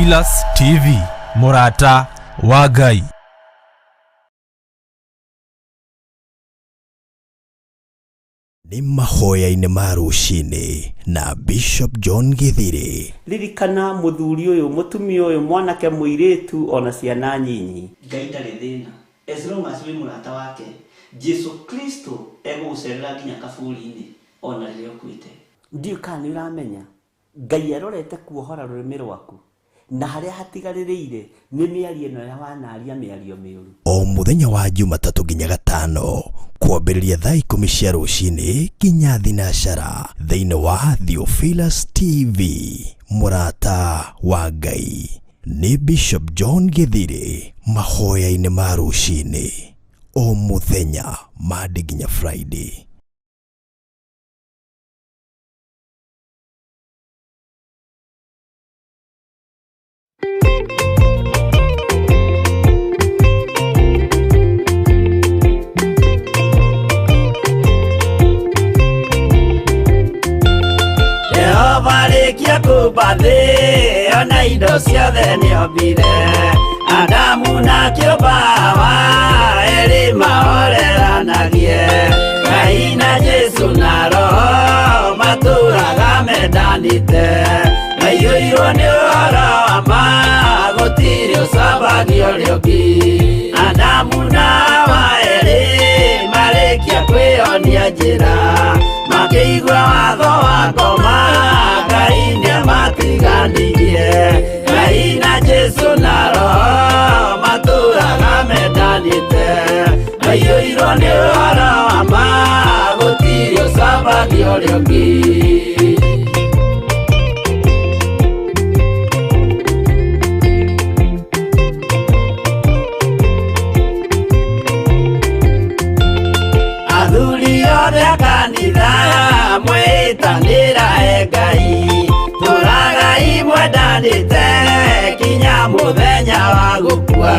Theophilus TV, mũrata wa Ngai. Nĩ mahoya-inĩ ma rũcinĩ na Bishop John Githiri. Ririkana mũthuri ũyũ, mũtumia ũyũ, mwanake, mũirĩtu ona ciana nyinyi. Ngai ndarĩ thĩna as long as wĩ mũrata wake. Jesu Kristo egũgũcerera nginya kaburi-inĩ ona rĩrĩa ũkuĩte. Ndiũĩ kana nĩ ũramenya Ngai arorete kuohora rũrĩmĩ rwaku na harĩa hatigarĩrĩire nĩ mĩario ĩno ya wanaria mĩario mĩũru. O mũthenya wa Jumatatũ nginya Gatano kwambĩrĩria thaa 10 cia rũcinĩ nginya thinacara thĩinĩ wa Theophilus TV, mũrata wa Ngai. Nĩ Bishop John Githiri mahoya-inĩ ma rũcinĩ o mũthenya Monday nginya Friday. Jehova arĩkia kũmba thĩ ona indo ciothe nĩombire Adamu na kĩũmba Hawa erĩ mahoreranagie Ngai na Jesu na Roho matũraga mendanĩte maiyũirwo nĩ ũhoro wa ma gũtirĩ ũcambagio ũrĩa ũngĩ Adamu na Hawa erĩ marĩkia kwĩyonia njĩra makĩigua watho wa ngoma Ngai nĩamatiganirie Ngai na Jesu na Roho matũraga mendanĩte maiyũirwo nĩ ũhoro wa ma gũtirĩ ũcambagio ũrĩa ũngĩ. Athuri othe a kanitha mwĩtanĩra e Ngai tũragai mwendanĩte kinya mũthenya wa gũkua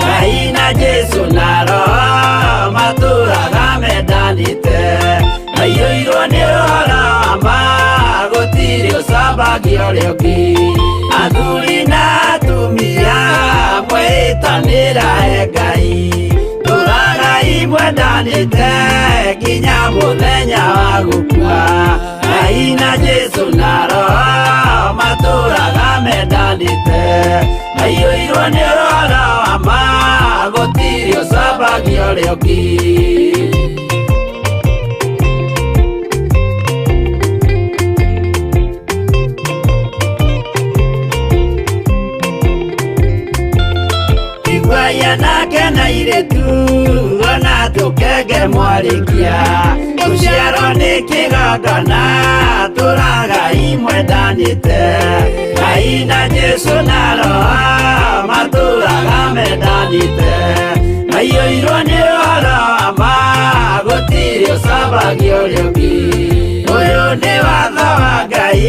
Ngai na Jesu na Roho matũraga mendanĩte maiyũirwo nĩ ũhoro wa ma gũtirĩ ũcambagio ũrĩa ũngĩ Athuri na atumia mwĩtanĩra e Ngai tũragai mwendanĩte nginya mũthenya wa gũkua Ngai na Jesu na Roho matũraga mendanĩte maiyũirwo nĩ ũhoro wa ma gũtirĩ ũcambagio ũrĩa ũngĩ. Iguai anake na airĩtu ona tũkenge mwarĩkia gũciarwo nĩ kĩgongona tũragai mwendanĩte Ngai na Jesu na Roho matũraga mendanĩte maiyũirwo nĩ ũhoro wa ma gũtirĩ ũcambagio ũrĩa ũngĩ Ũyũ nĩ watho wa Ngai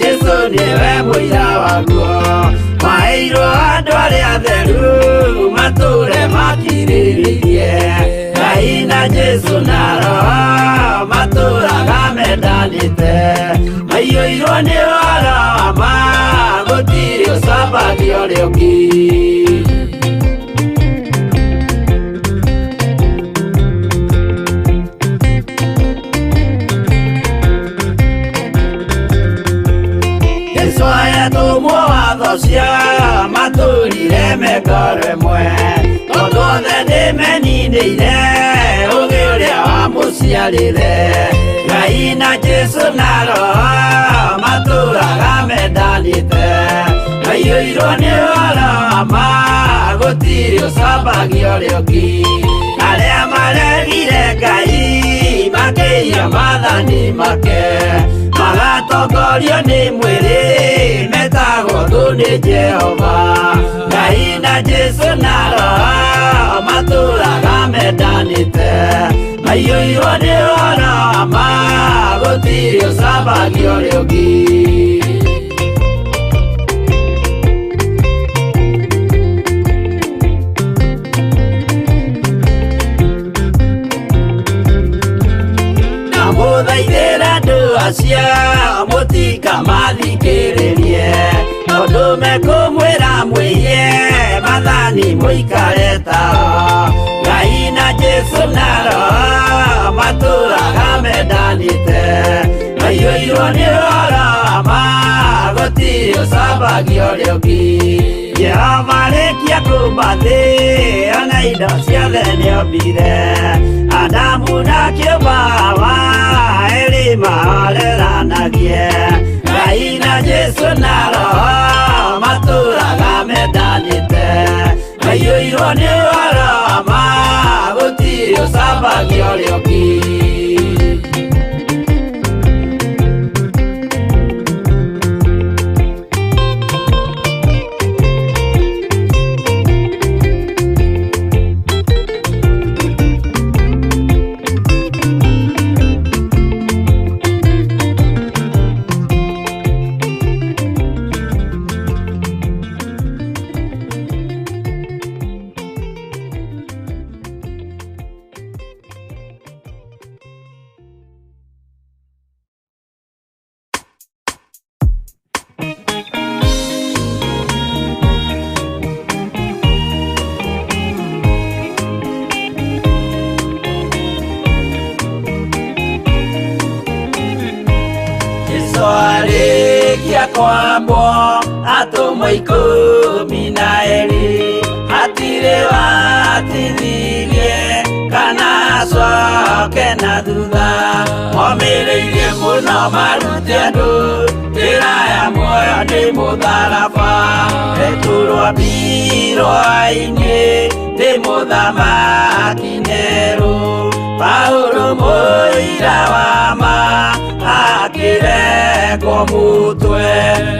Jesu nĩwe mũira waguo maheirwo andũ arĩa atheru matũre makirĩrĩirie Ngai na Jesu na Roho matũraga mendanĩte maiyũirwo nĩ ũhoro wa ma gũtirĩ ũcambagio ũrĩa ũngĩ. Jesu ayatũmwo watho cia matũrire mengoro ĩmwe tondũ othe nĩmeninĩire ũgĩ ũrĩa wamũciarire Ngai na Jesu na Roho matũraga mendanĩte maiyũirwo nĩ ũhoro wa ma gũtirĩ ũcambagio ũrĩa ũngĩ Arĩa maregire Ngai makĩiya maathani make magatongorio nĩ mwĩrĩ metagwo thũ nĩ Jehova Ngai na Jesu na Roho matũraga mendanĩte maiyũirwo nĩ ũhoro wa ma gũtirĩ ũcambagio ũrĩa ũngĩ. Na Ndamũthaithĩra andũ acio mũtikamathikĩrĩrie tondũ mekũmwĩra mwĩhie mathani mũikare tao Ngai na Jesũ na Roho matũraga mendanĩte maiyũirwo nĩ ũhoro wa ma gũtirĩ ũcambagio ũrĩa ũngĩ Jehova arĩkia kũũmba thĩ ona indo ciothe nĩombire Adamu na kĩũmba Hawa erĩ mahoreranagie Ngai na Jesũ na Roho matũraga mendanĩte maiyũirwo nĩ ũhoro wa ma gũtirĩ ũcambagio ũrĩa ũngĩ. Jesũ arĩkia kwambwo atũmwo 12 hatirĩ watithirie kana acoke na thutha momĩrĩirie mũno marute andũ njĩra ya muoyo nĩ mũtharaba Petero ambirwo-inĩ nĩ mũthamaki Nero Paulo mũira wa ma akĩrengwo mũtwe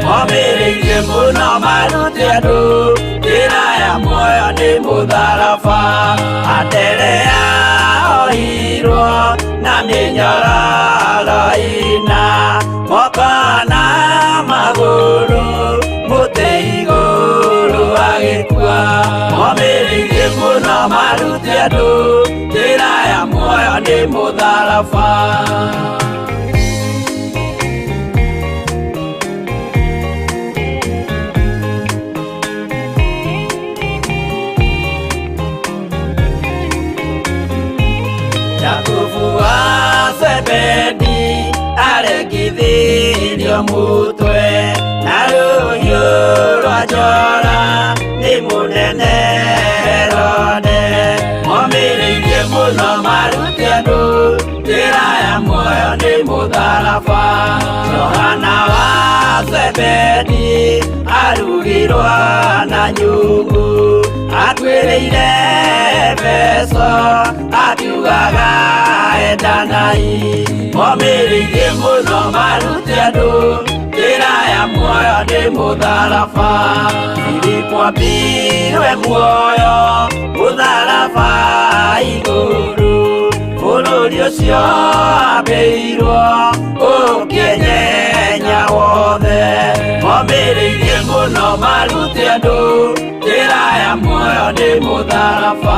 momĩrĩirie mũno marute andũ njĩra ya muoyo nĩ mũtharaba Anderea ohirwo na mĩnyororo ĩna moko na magũrũ mũtĩ igũrũ agĩkua momĩrĩirie mũno marute andũ njĩra ya muoyo nĩ mũtharaba. Jakubu wa Zebedi aregithirio mũtwe na rũhiũ rwa njora nĩ mũnene Herode momĩrĩirie mũno marute andũ njĩra ya muoyo nĩ mũtharaba Johana wa Zebedi arugirwo na nyungu atuĩrĩire Efeso akiugaga endanai momĩrĩirie mũno marute andũ njĩra ya muoyo nĩ mũtharaba Filipo ambirwe muoyo mũtharaba igũrũ bũrũri ũcio ambĩirwo ũkĩnyenya wothe momĩrĩirie mũno marute andũ njĩra ya muoyo nĩ mũtharaba.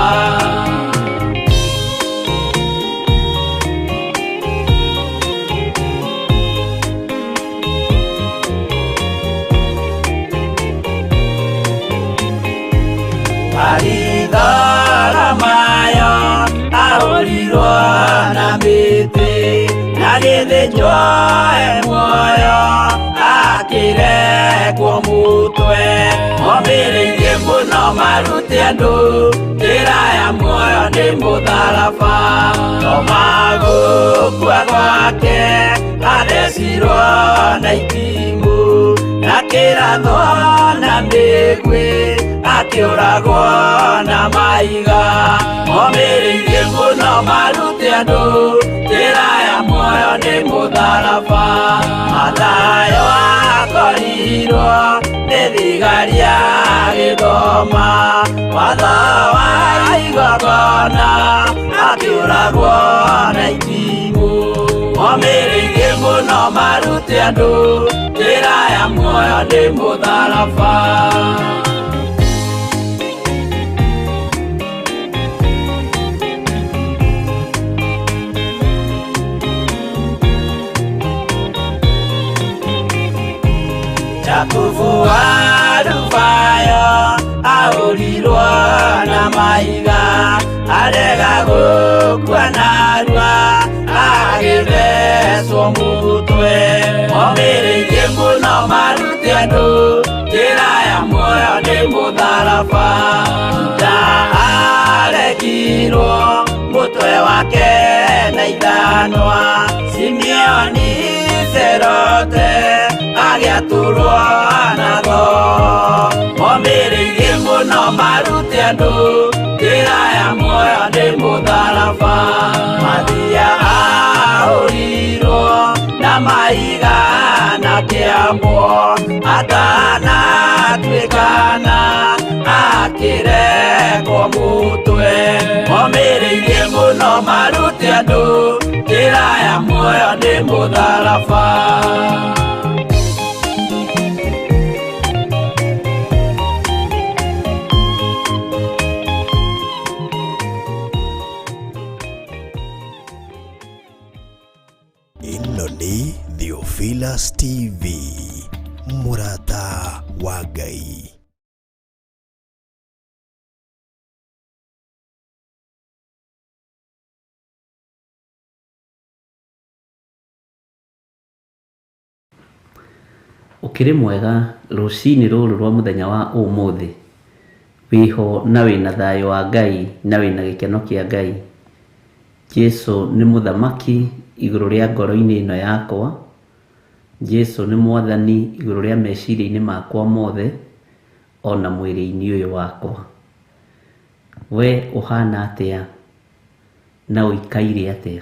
Baritholomayo ahũrirwo na mĩtĩ na gĩthĩnjwo e muoyo akĩrekwo mũtwe momĩrĩirie mũno marute andũ njĩra ya muoyo nĩ mũtharaba Toma gũkua gwake athecirwo na itimũ na kĩrathwo na mĩguĩ akĩũragwo na maiga momĩrĩirie mũno marute andũ njĩra ya muoyo nĩ mũtharaba Mathayo akorirwo nĩ thigari agĩthoma watho wa igongona akĩũragwo na itimũ momĩrĩirie mũno marute andũ njĩra ya muoyo nĩ mũtharaba. Jakubu wa Alufayo ahũrirwo na mahiga, arega gũkua narua agĩthecwo mũtwe. Omĩrĩirie mũno marute andũ njĩra ya muoyo nĩ mũtharaba. Juda aregirwo mũtwe wake na ithanwa, Simeoni Cerote agĩatũrwo na thoo. Omĩrĩirie mũno marute andũ njĩra ya muoyo nĩ mũtharaba. Mathia ahũrirwo na mahiga na kĩambwo, atanatuĩkana akĩrekwo mũtwe. Omĩrĩirie mũno marute andũ njĩra ya muoyo nĩ mũtharaba. Ĩno nĩ Theophilus TV, mũrata wa Ngai. Ũkĩrĩ mwega rũcinĩ rũrũ rwa mũthenya wa ũmũthĩ, wĩho na wĩna thayũ wa Ngai na wĩna gĩkeno kĩa Ngai. Jesu nĩ mũthamaki igũrũ rĩa ngoro-inĩ ĩno yakwa. Jesu nĩ mwathani igũrũ rĩa meciria-inĩ makwa mothe ona mwĩrĩ-inĩ ũyũ wakwa. We ũhana atĩa na ũikaire atĩa?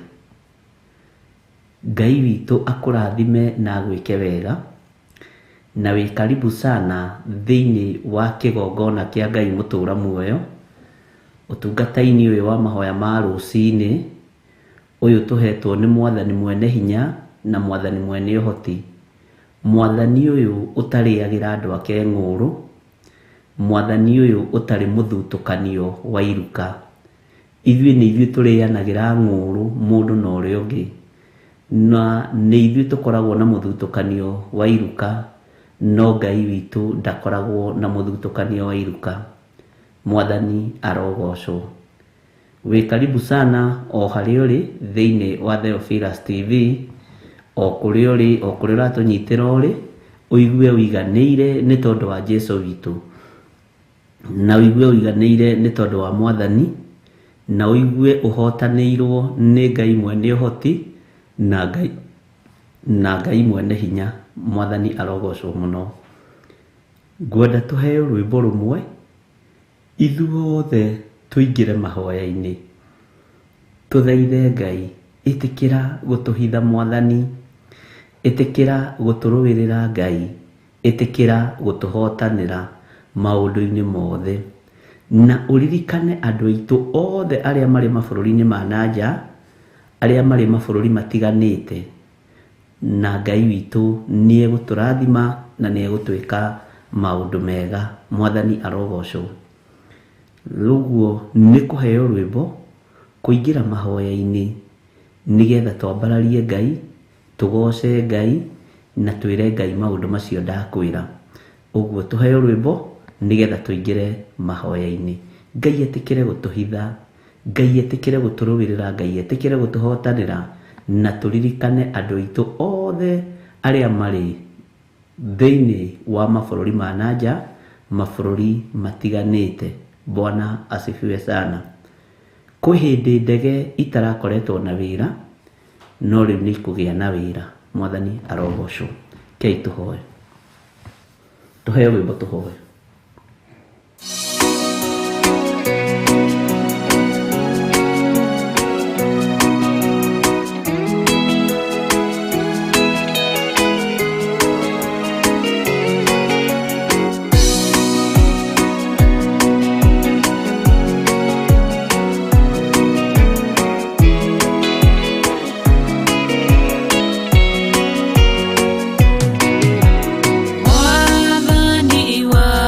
Ngai witũ akũrathime na agwĩke wega, na wĩ karibu sana thĩinĩ wa kĩgongona kĩa Ngai mũtũra muoyo, ũtungata-inĩ ũyũ wa mahoya ma rũcinĩ ũyũ tũhetwo nĩ mwathani mwene hinya na mwathani mwene ũhoti, mwathani ũyũ ũtarĩagĩra andũ ake ng'ũrũ, mwathani ũyũ ũtarĩ mũthutũkanio wa iruka. Ithuĩ nĩ ithuĩ tũrĩanagĩra ng'ũrũ mũndũ na ũrĩa ũngĩ, na nĩ ithuĩ tũkoragwo na mũthutũkanio wa iruka, no Ngai witũ ndakoragwo na mũthutũkanio wa iruka. Mwathani arogocwo. Wĩ karibu sana o harĩa ũrĩ thĩinĩ wa Theophilus TV, o kũrĩa ũrĩ, o kũrĩa ũratũnyitĩra ũrĩ, ũigue ũiganĩire nĩ tondũ wa Jesu witũ, na ũigue ũiganĩire nĩ tondũ wa mwathani, na ũigue ũhotanĩirwo nĩ Ngai mwene ũhoti na Ngai mwene hinya. Mwathani arogocwo mũno. Ngwenda tũheo rwĩmbo rũmwe ithuothe tũingĩre mahoya-inĩ, tũthaithe Ngai, ĩtĩkĩra gũtũhitha mwathani, ĩtĩkĩra gũtũrũĩrĩra Ngai, ĩtĩkĩra gũtũhotanĩra maũndũ-inĩ mothe, na ũririkane andũ aitũ othe arĩa marĩ mabũrũri-inĩ ma na nja, arĩa marĩ mabũrũri matiganĩte, na Ngai witũ nĩ egũtũrathima na nĩ egũtwĩka maũndũ mega. Mwathani arogocwo. Rũguo nĩ kũheo rwĩmbo kũingĩra mahoya-inĩ nĩgetha twambararie Ngai, tũgoce Ngai na twĩre Ngai maũndũ macio ndakwĩra. Ũguo tũheo rwĩmbo nĩgetha tũingĩre mahoya-inĩ. Ngai etĩkĩre gũtũhitha, Ngai etĩkĩre gũtũrũĩrĩra, Ngai etĩkĩre gũtũhotanĩra, na tũririkane andũ aitũ othe arĩa marĩ thĩinĩ wa mabũrũri ma na nja, mabũrũri matiganĩte. Bwana asifiwe sana. Kwĩ hĩndĩ ndege itarakoretwo na wĩra, no rĩu nĩ ikũgĩa na wĩra. Mwathani arogocwo. Kei tũhoe, tũheo rwĩmbo tũhoe. Mwathani wa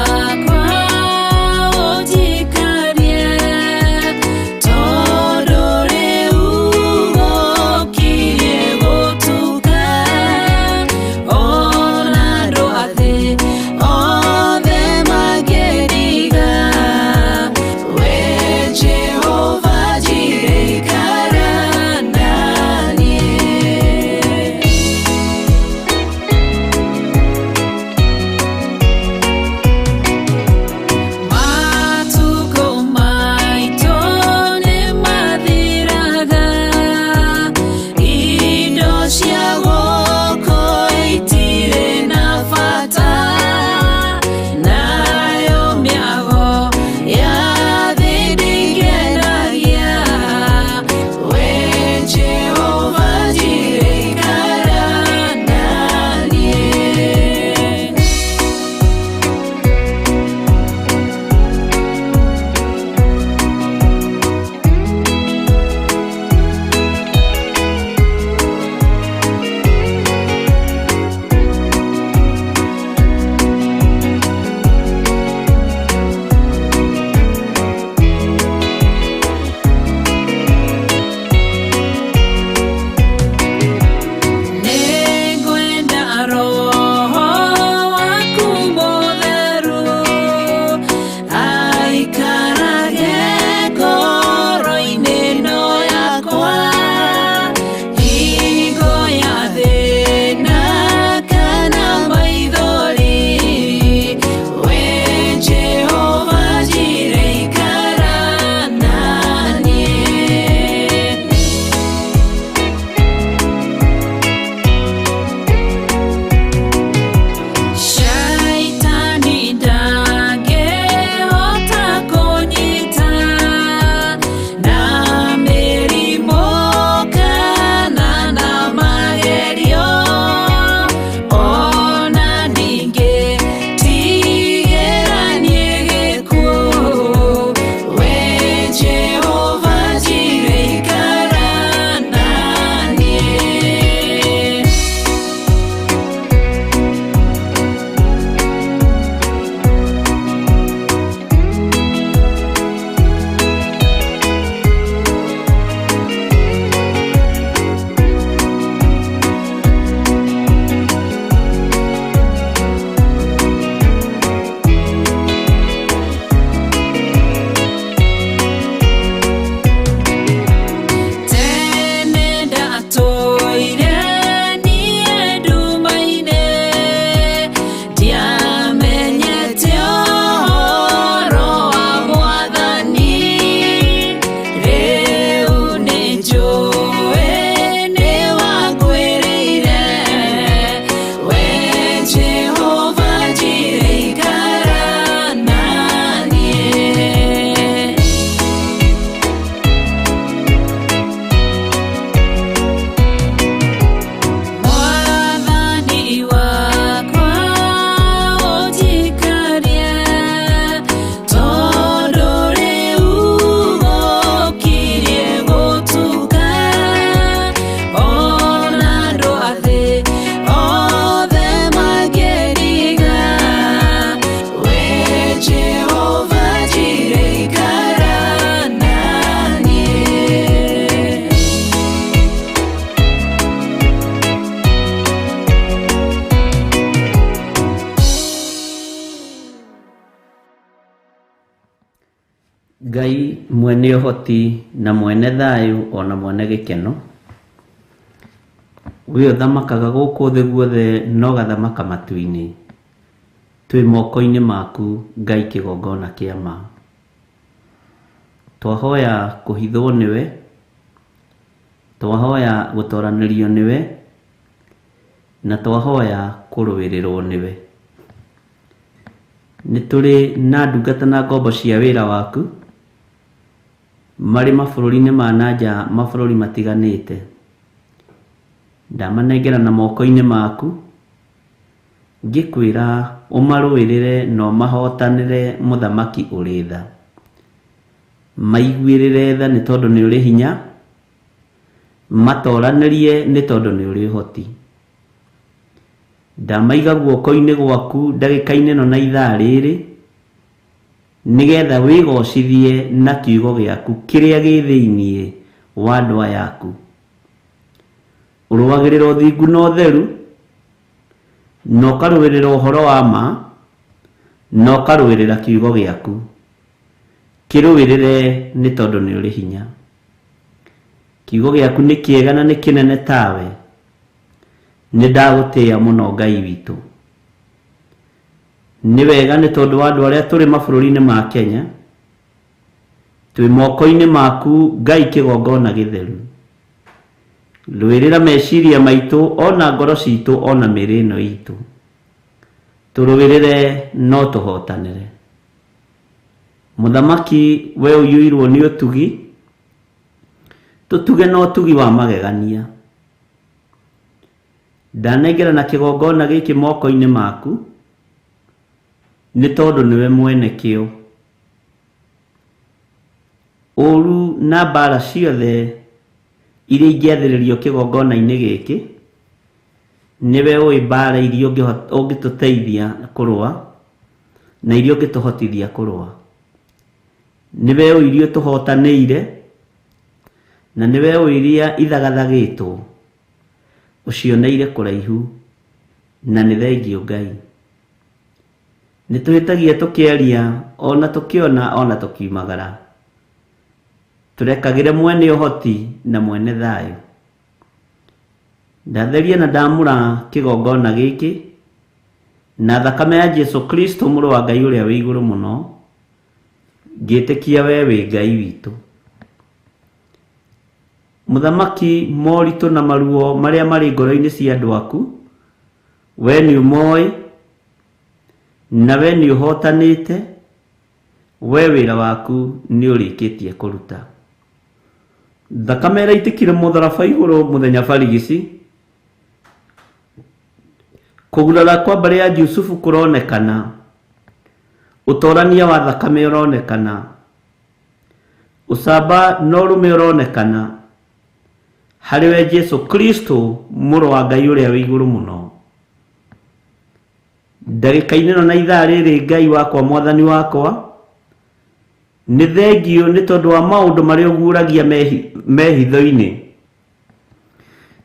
Ngai mwene ũhoti na mwene thayũ ona mwene gĩkeno, we ũthamakaga gũkũ thĩ guothe na ũgathamaka matu-inĩ, twĩ moko-inĩ maku Ngai kĩgongona kĩa ma. Twahoya kũhithwo nĩwe, twahoya gũtoranĩrio nĩwe, na twahoya kũrũĩrĩrwo nĩwe. Nĩ tũrĩ na ndungata na ngombo cia wĩra waku marĩ mabũrũri-inĩ ma na nja, mabũrũri matiganĩte. Ndamanengera na moko-inĩ maku, ngĩkwĩra ũmarũĩrĩre na ũmahotanĩre mũthamaki ũrĩ tha. Maiguĩrĩre tha nĩ tondũ nĩ ũrĩ hinya, matoranĩrie nĩ tondũ nĩ ũrĩ ũhoti. Ndamaiga guoko-inĩ gwaku ndagĩka-inĩ ĩno na ithaa rĩrĩ, nĩgetha wĩgocithie na kiugo gĩaku kĩrĩa gĩ thĩiniĩ wa andũ aya aku. Ũrũagĩrĩra ũthingu na ũtheru, na ũkarũĩrĩra ũhoro wa ma, na ũkarũĩrĩra kiugo gĩaku. Kĩrũĩrĩre nĩ tondũ nĩ ũrĩ hinya. Kiugo gĩaku nĩ kĩega na nĩ kĩnene tawe. Nĩ ndagũtĩĩa mũno Ngai witũ. Nĩ wega nĩ tondũ wa andũ arĩa tũrĩ mabũrũri-inĩ ma Kenya, twĩ moko-inĩ maku Ngai kĩgongona gĩtheru. Rũĩrĩra meciria maitũ ona ngoro citũ ona mĩĩrĩ ĩno itũ. Tũrũĩrĩre no tũhotanĩre. Mũthamaki we ũiyũirwo nĩ ũtugi, tũtuge na ũtugi wa magegania. Ndanengera na kĩgongona gĩkĩ moko-inĩ maku, nĩ tondũ nĩwe mwene kĩo. Ũru na mbara ciothe iria ingĩathĩrĩrio kĩgongona-inĩ gĩkĩ, nĩwe ũĩ mbara iria ũngĩtũteithia kũrũa na iria ũngĩtũhotithia kũrũa. Nĩwe ũĩ iria ũtũhotanĩire na nĩwe ũĩ iria ithagathagĩtwo, ũcioneire kũraihu, na nĩ thengiũ Ngai. Nĩ tũhĩtagia tũkĩaria ona tũkĩona ona tũkiumagara. Tũrekagĩre mwene ũhoti na mwene thayũ. Ndatheria na ndamũra kĩgongona gĩkĩ na thakame ya Jesu Kristo mũrũ wa Ngai ũrĩa wĩ igũrũ mũno, ngĩtĩkia we wĩ Ngai witũ. Mũthamaki, moritũ na maruo marĩa marĩ ngoro-inĩ cia andũ aku, we nĩ ũmoĩ na we nĩ ũhotanĩte, we wĩra waku nĩ ũrĩkĩtie kũruta. Thakame ĩraitĩkire mũtharaba igũrũ mũthenya barigici, kũgurara kwa mbarĩ ya Jusufu kũronekana, ũtorania wa thakame ũronekana, ũcamba na ũrũme ũronekana harĩ we Jesu Kristo mũrũ wa Ngai ũrĩa wĩ igũrũ mũno. Ndagĩka-inĩ ĩno na ithaa rĩrĩ Ngai wakwa mwathani wakwa, nĩ thengiũ nĩ tondũ wa maũndũ marĩa ũguũragia mehitho-inĩ.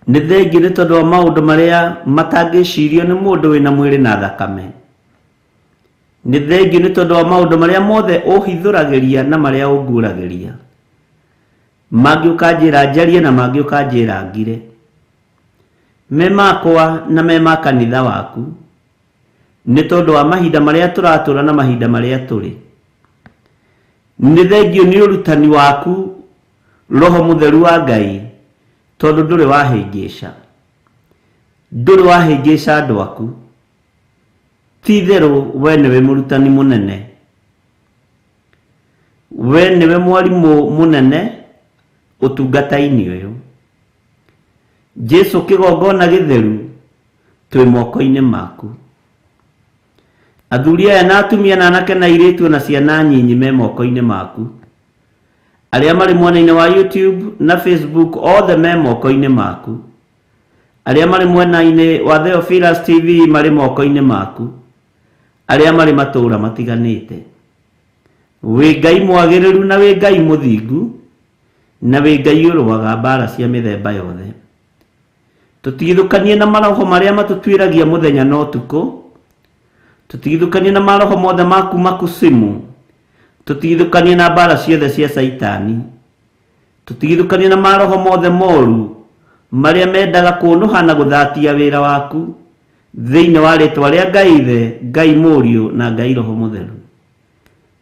Nĩ thengiũ nĩ tondũ wa maũndũ marĩa matangĩcirio nĩ mũndũ wĩna mwĩrĩ na thakame. Nĩ thengiũ nĩ tondũ wa maũndũ marĩa mothe ũhithũragĩria na marĩa ũnguũragĩria. Mangĩ ũkanjĩra njarie na mangĩ ũkanjĩra ngire. Me makwa na me ma kanitha waku, nĩ tondũ wa mahinda marĩa tũratũra na mahinda marĩa tũrĩ. Nĩ thengiũ nĩ ũrutani waku, Roho Mũtheru wa Ngai, tondũ ndũrĩ wahĩngĩca. Ndũrĩ wahĩngĩca andũ aku. Ti-itherũ we nĩwe mũrutani mũnene. We nĩwe mwarimũ mũnene ũtungata-inĩ ũyũ. Jesu kĩgongona gĩtheru, twĩ moko-inĩ maku. Athuri aya na atumia na anake na airĩtu na ciana nyinyi me moko-inĩ maku. Arĩa marĩ mwena-inĩ wa YouTube na Facebook othe me moko-inĩ maku. Arĩa marĩ mwena-inĩ wa Theophilus TV marĩ moko-inĩ maku. Arĩa marĩ matũũra matiganĩte. Wĩ Ngai mwagĩrĩru na wĩ Ngai mũthingu na wĩ Ngai ũrũaga mbaara cia mĩthemba yothe. Tũtigithũkanie na maroho marĩa matũtuĩragia mũthenya na ũtukũ. Tũtigithũkanie na maroho mothe ma kuma kusimu. Tũtigithũkanie na mbara ciothe cia Caitani. Tũtigithũkanie na maroho mothe moru marĩa mendaga kũnũha na gũthatia wĩra waku thĩinĩ wa rĩtwa rĩa Ngai Ithe, Ngai Mũriũ na Ngai Roho Mũtheru.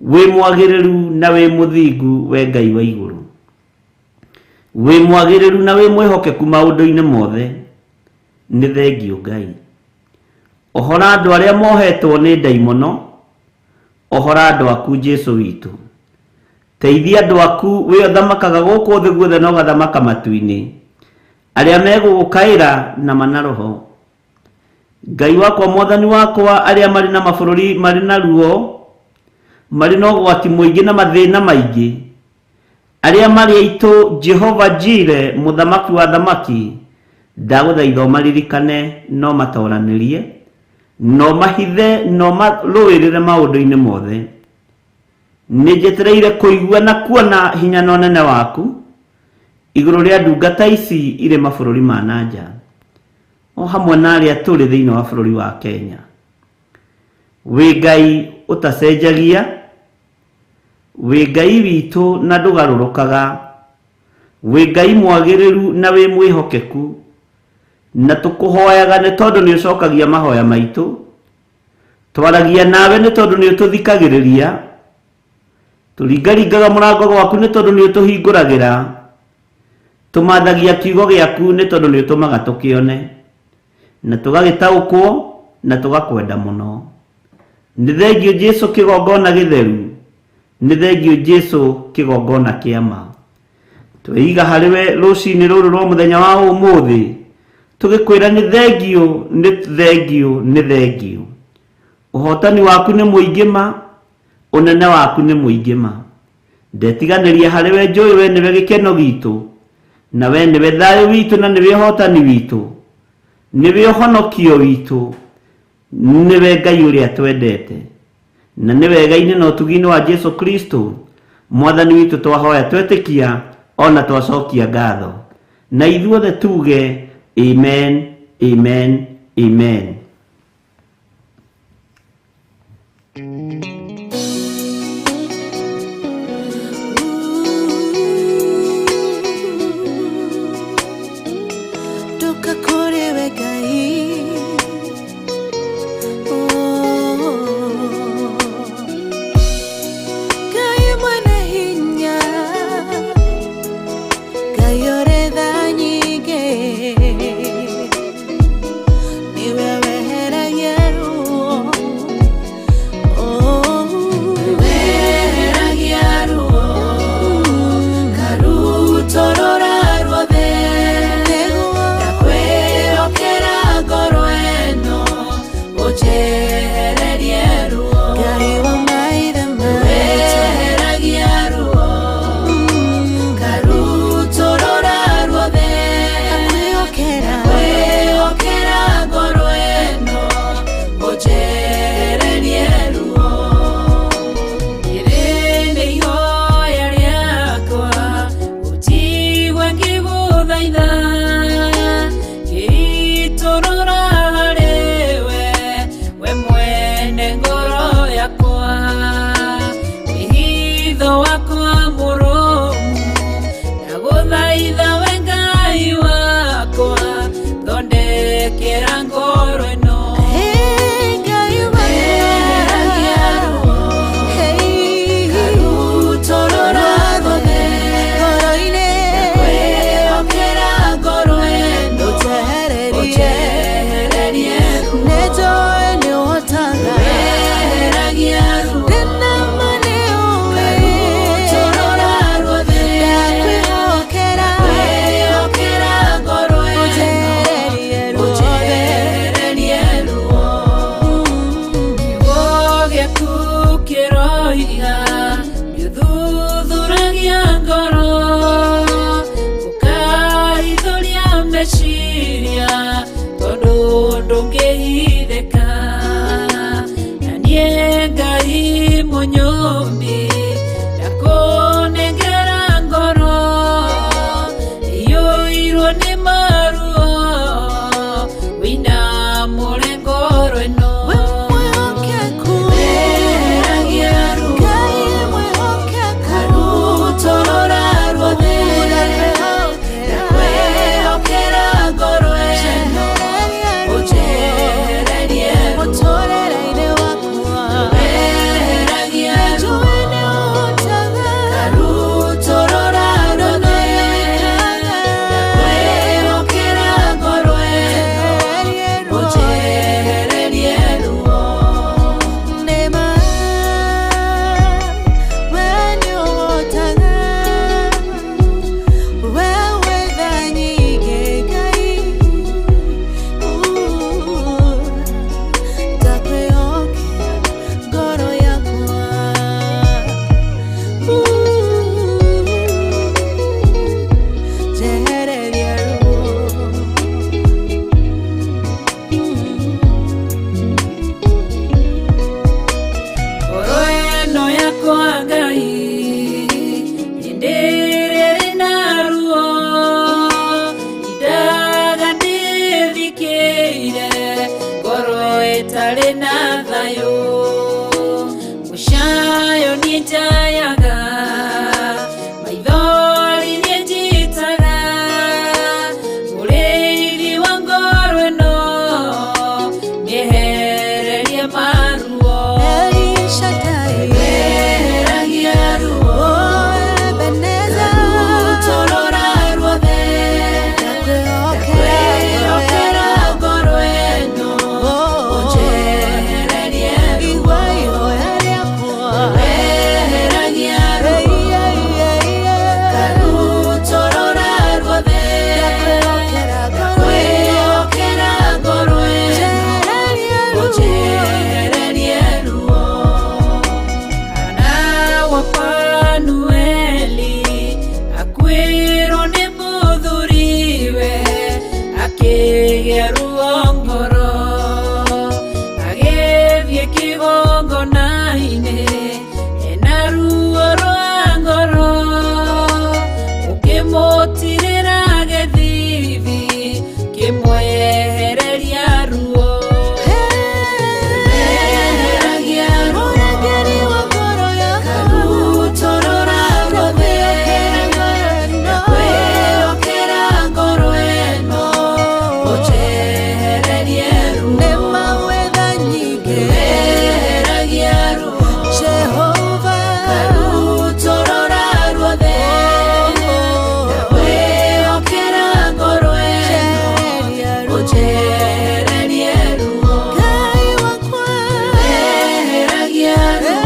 Wĩ mwagĩrĩru na wĩ mũthingu we Ngai wa igũrũ. Wĩ mwagĩrĩru na wĩ mwĩhokeku maũndũ-inĩ mothe. Nĩ thengio Ngai. Ohora andũ arĩa mohetwo nĩ ndaimono, ohora andũ aku Jesu witũ. Teithia andũ aku wĩ ũthamakaga gũkũ thĩ guothe na ũgathamaka matu-inĩ, arĩa megũgũkaĩra na mana roho. Ngai wakwa mwathani wakwa, arĩa marĩ na mabũrũri marĩ na ruo, marĩ na ũgwati mũingĩ na mathĩna maingĩ, arĩa marĩ aitũ Jehova Jire, mũthamaki wa thamaki, ndagũthaitha ũmaririkane no matoranĩrie, no mahithe no marũĩrĩre maũndũ-inĩ mothe. Nĩ njetereire kũigua na kuona hinya na ũnene waku igũrũ rĩa ndungata ici irĩ mabũrũri ma na nja, o hamwe na arĩa tũrĩ thĩinĩ wa bũrũri wa Kenya. Wĩ Ngai ũtacenjagia, wĩ Ngai witũ na ndũgarũrũkaga, wĩ Ngai mwagĩrĩru na wĩ mwĩhokeku, na tũkũhoyaga nĩ tondũ nĩ ũcokagia mahoya maitũ, twaragia nawe nĩ tondũ nĩ ũtũthikagĩrĩria, tũringaringaga mũrango gwaku nĩ tondũ nĩ ũtũhingũragĩra, tũmathagia kiugo gĩaku nĩ tondũ nĩ ũtũmaga tũkĩone, na tũgagĩtaũkwo na tũgakwenda mũno. Nĩ thengio Jesu kĩgongona gĩtheru, nĩ thengio Jesu kĩgongona kĩa ma. Tweiga harĩ we rũcinĩ rũrũ rwa mũthenya wa ũmũthĩ, tũgĩkwĩra nĩ thengio, nĩ thengio, nĩ thengio. Ũhotani waku nĩ mũingĩ ma, ũnene waku nĩ mũingĩ ma. Ndetiganĩria harĩ we njũĩ we nĩwe gĩkeno gitũ, na we nĩwe thayũ witũ na nĩwe ũhotani witũ, nĩwe ũhonokio witũ, nĩwe Ngai ũrĩa twendete, na nĩ wega-inĩ na ũtugi-inĩ wa Jesu Kristo mwathani witũ twahoya twetĩkia ona twacokia ngatho, na ithuothe tuge amen, amen, amen. Ndoka kũrĩ we Ngai. Oh. Ngai mwene hinya, Ngai ũrĩ tha nyingĩ, nĩwe weheragia ruo. Oh. Weheragia ruo, karutorora ruothe, ndakwĩhokera ngoro ĩno, ũnjehererie ruo. Ngai wa maithe maitũ. Weheragia ruo, karutorora ruothe, Ndakwĩhokera. ndakwĩhokera ngoro ĩno, ũnjehererie ruo. Rĩrĩ nĩ ihoya rĩakwa, ũnjigue ngĩgũthaitha, ngĩitũrũra harĩ we, we mwene ngoro yakwa. Wĩhitho wakwa mũrũmu, ndagũthaitha we Ngai wakwa, thondekera ngoro ĩno. Hey, Ngai Weheragia ruo, Hey, karutorora ruothe, ngoro-inĩ. ndakwĩhokera ngoro ĩno, Ũnjehererie. ũnjehererie ruo. Nĩnjũĩ nĩũhotaga. Weheragia ruo, Ndĩna ma nĩũĩ. karutorora ruothe, Ndakwĩhokera. ndakwĩhokera ngoro ĩno, Ũnjehererie ruothe. ũnjehererie ruo. Kiugo gĩaku kĩroiga nĩũthuthuragia ngoro, ũkahithũria meciria, tondũ ndũngĩhithĩka. Na niĩ Ngai mũnyũmbi, ndakũnengera ngoro iyũirwo nĩ maruo, wĩinamũre ngoro ĩno. Wĩ mwĩhokeku. Weheragia ruo, Ngai Itarĩ na thayũ mũcayo niĩ njayaga maithori niĩ njitaga mũrĩithi wa ngoro ĩno mĩehererie maruo El Shaddai, weheragia ruo oh Ebenezer, Karutorora ruothe ndakwĩhokera ndakwĩhokera ngoro ĩno Oh, ũnjehererie ruo igua ihoya rĩakwa. weheragia ruo Ei, ei, ei, ei. Karutorora ruothe Ndakwĩhokera ngoro ĩno. ndakwĩhokera ngoro ĩno Njehererie ruo. ũnjehererie ruo Hana wa Fanueli akuĩrwo nĩ mũthuriwe akĩgĩa ruo ngoro agĩthiĩ kĩgongona-inĩ ena ruo rwa ngoro ũkĩmũtirĩra gĩthithi kĩmwehereria ruo Weheragia ruo Mũrangĩri wa ngoro yakwa. Karutorora ruothe Ndakwĩhokera ngoro ĩno. ndakwĩhokera ngoro ĩno ũnjehererie ruo Nĩ mawetha nyingĩ. Weheragia ruo Jehova. Karutorora ruothe ndakwĩhokera ngoro ĩno Njehereria ruo. ũnjehererie ruo Ngai wakwa. Weheragia ruo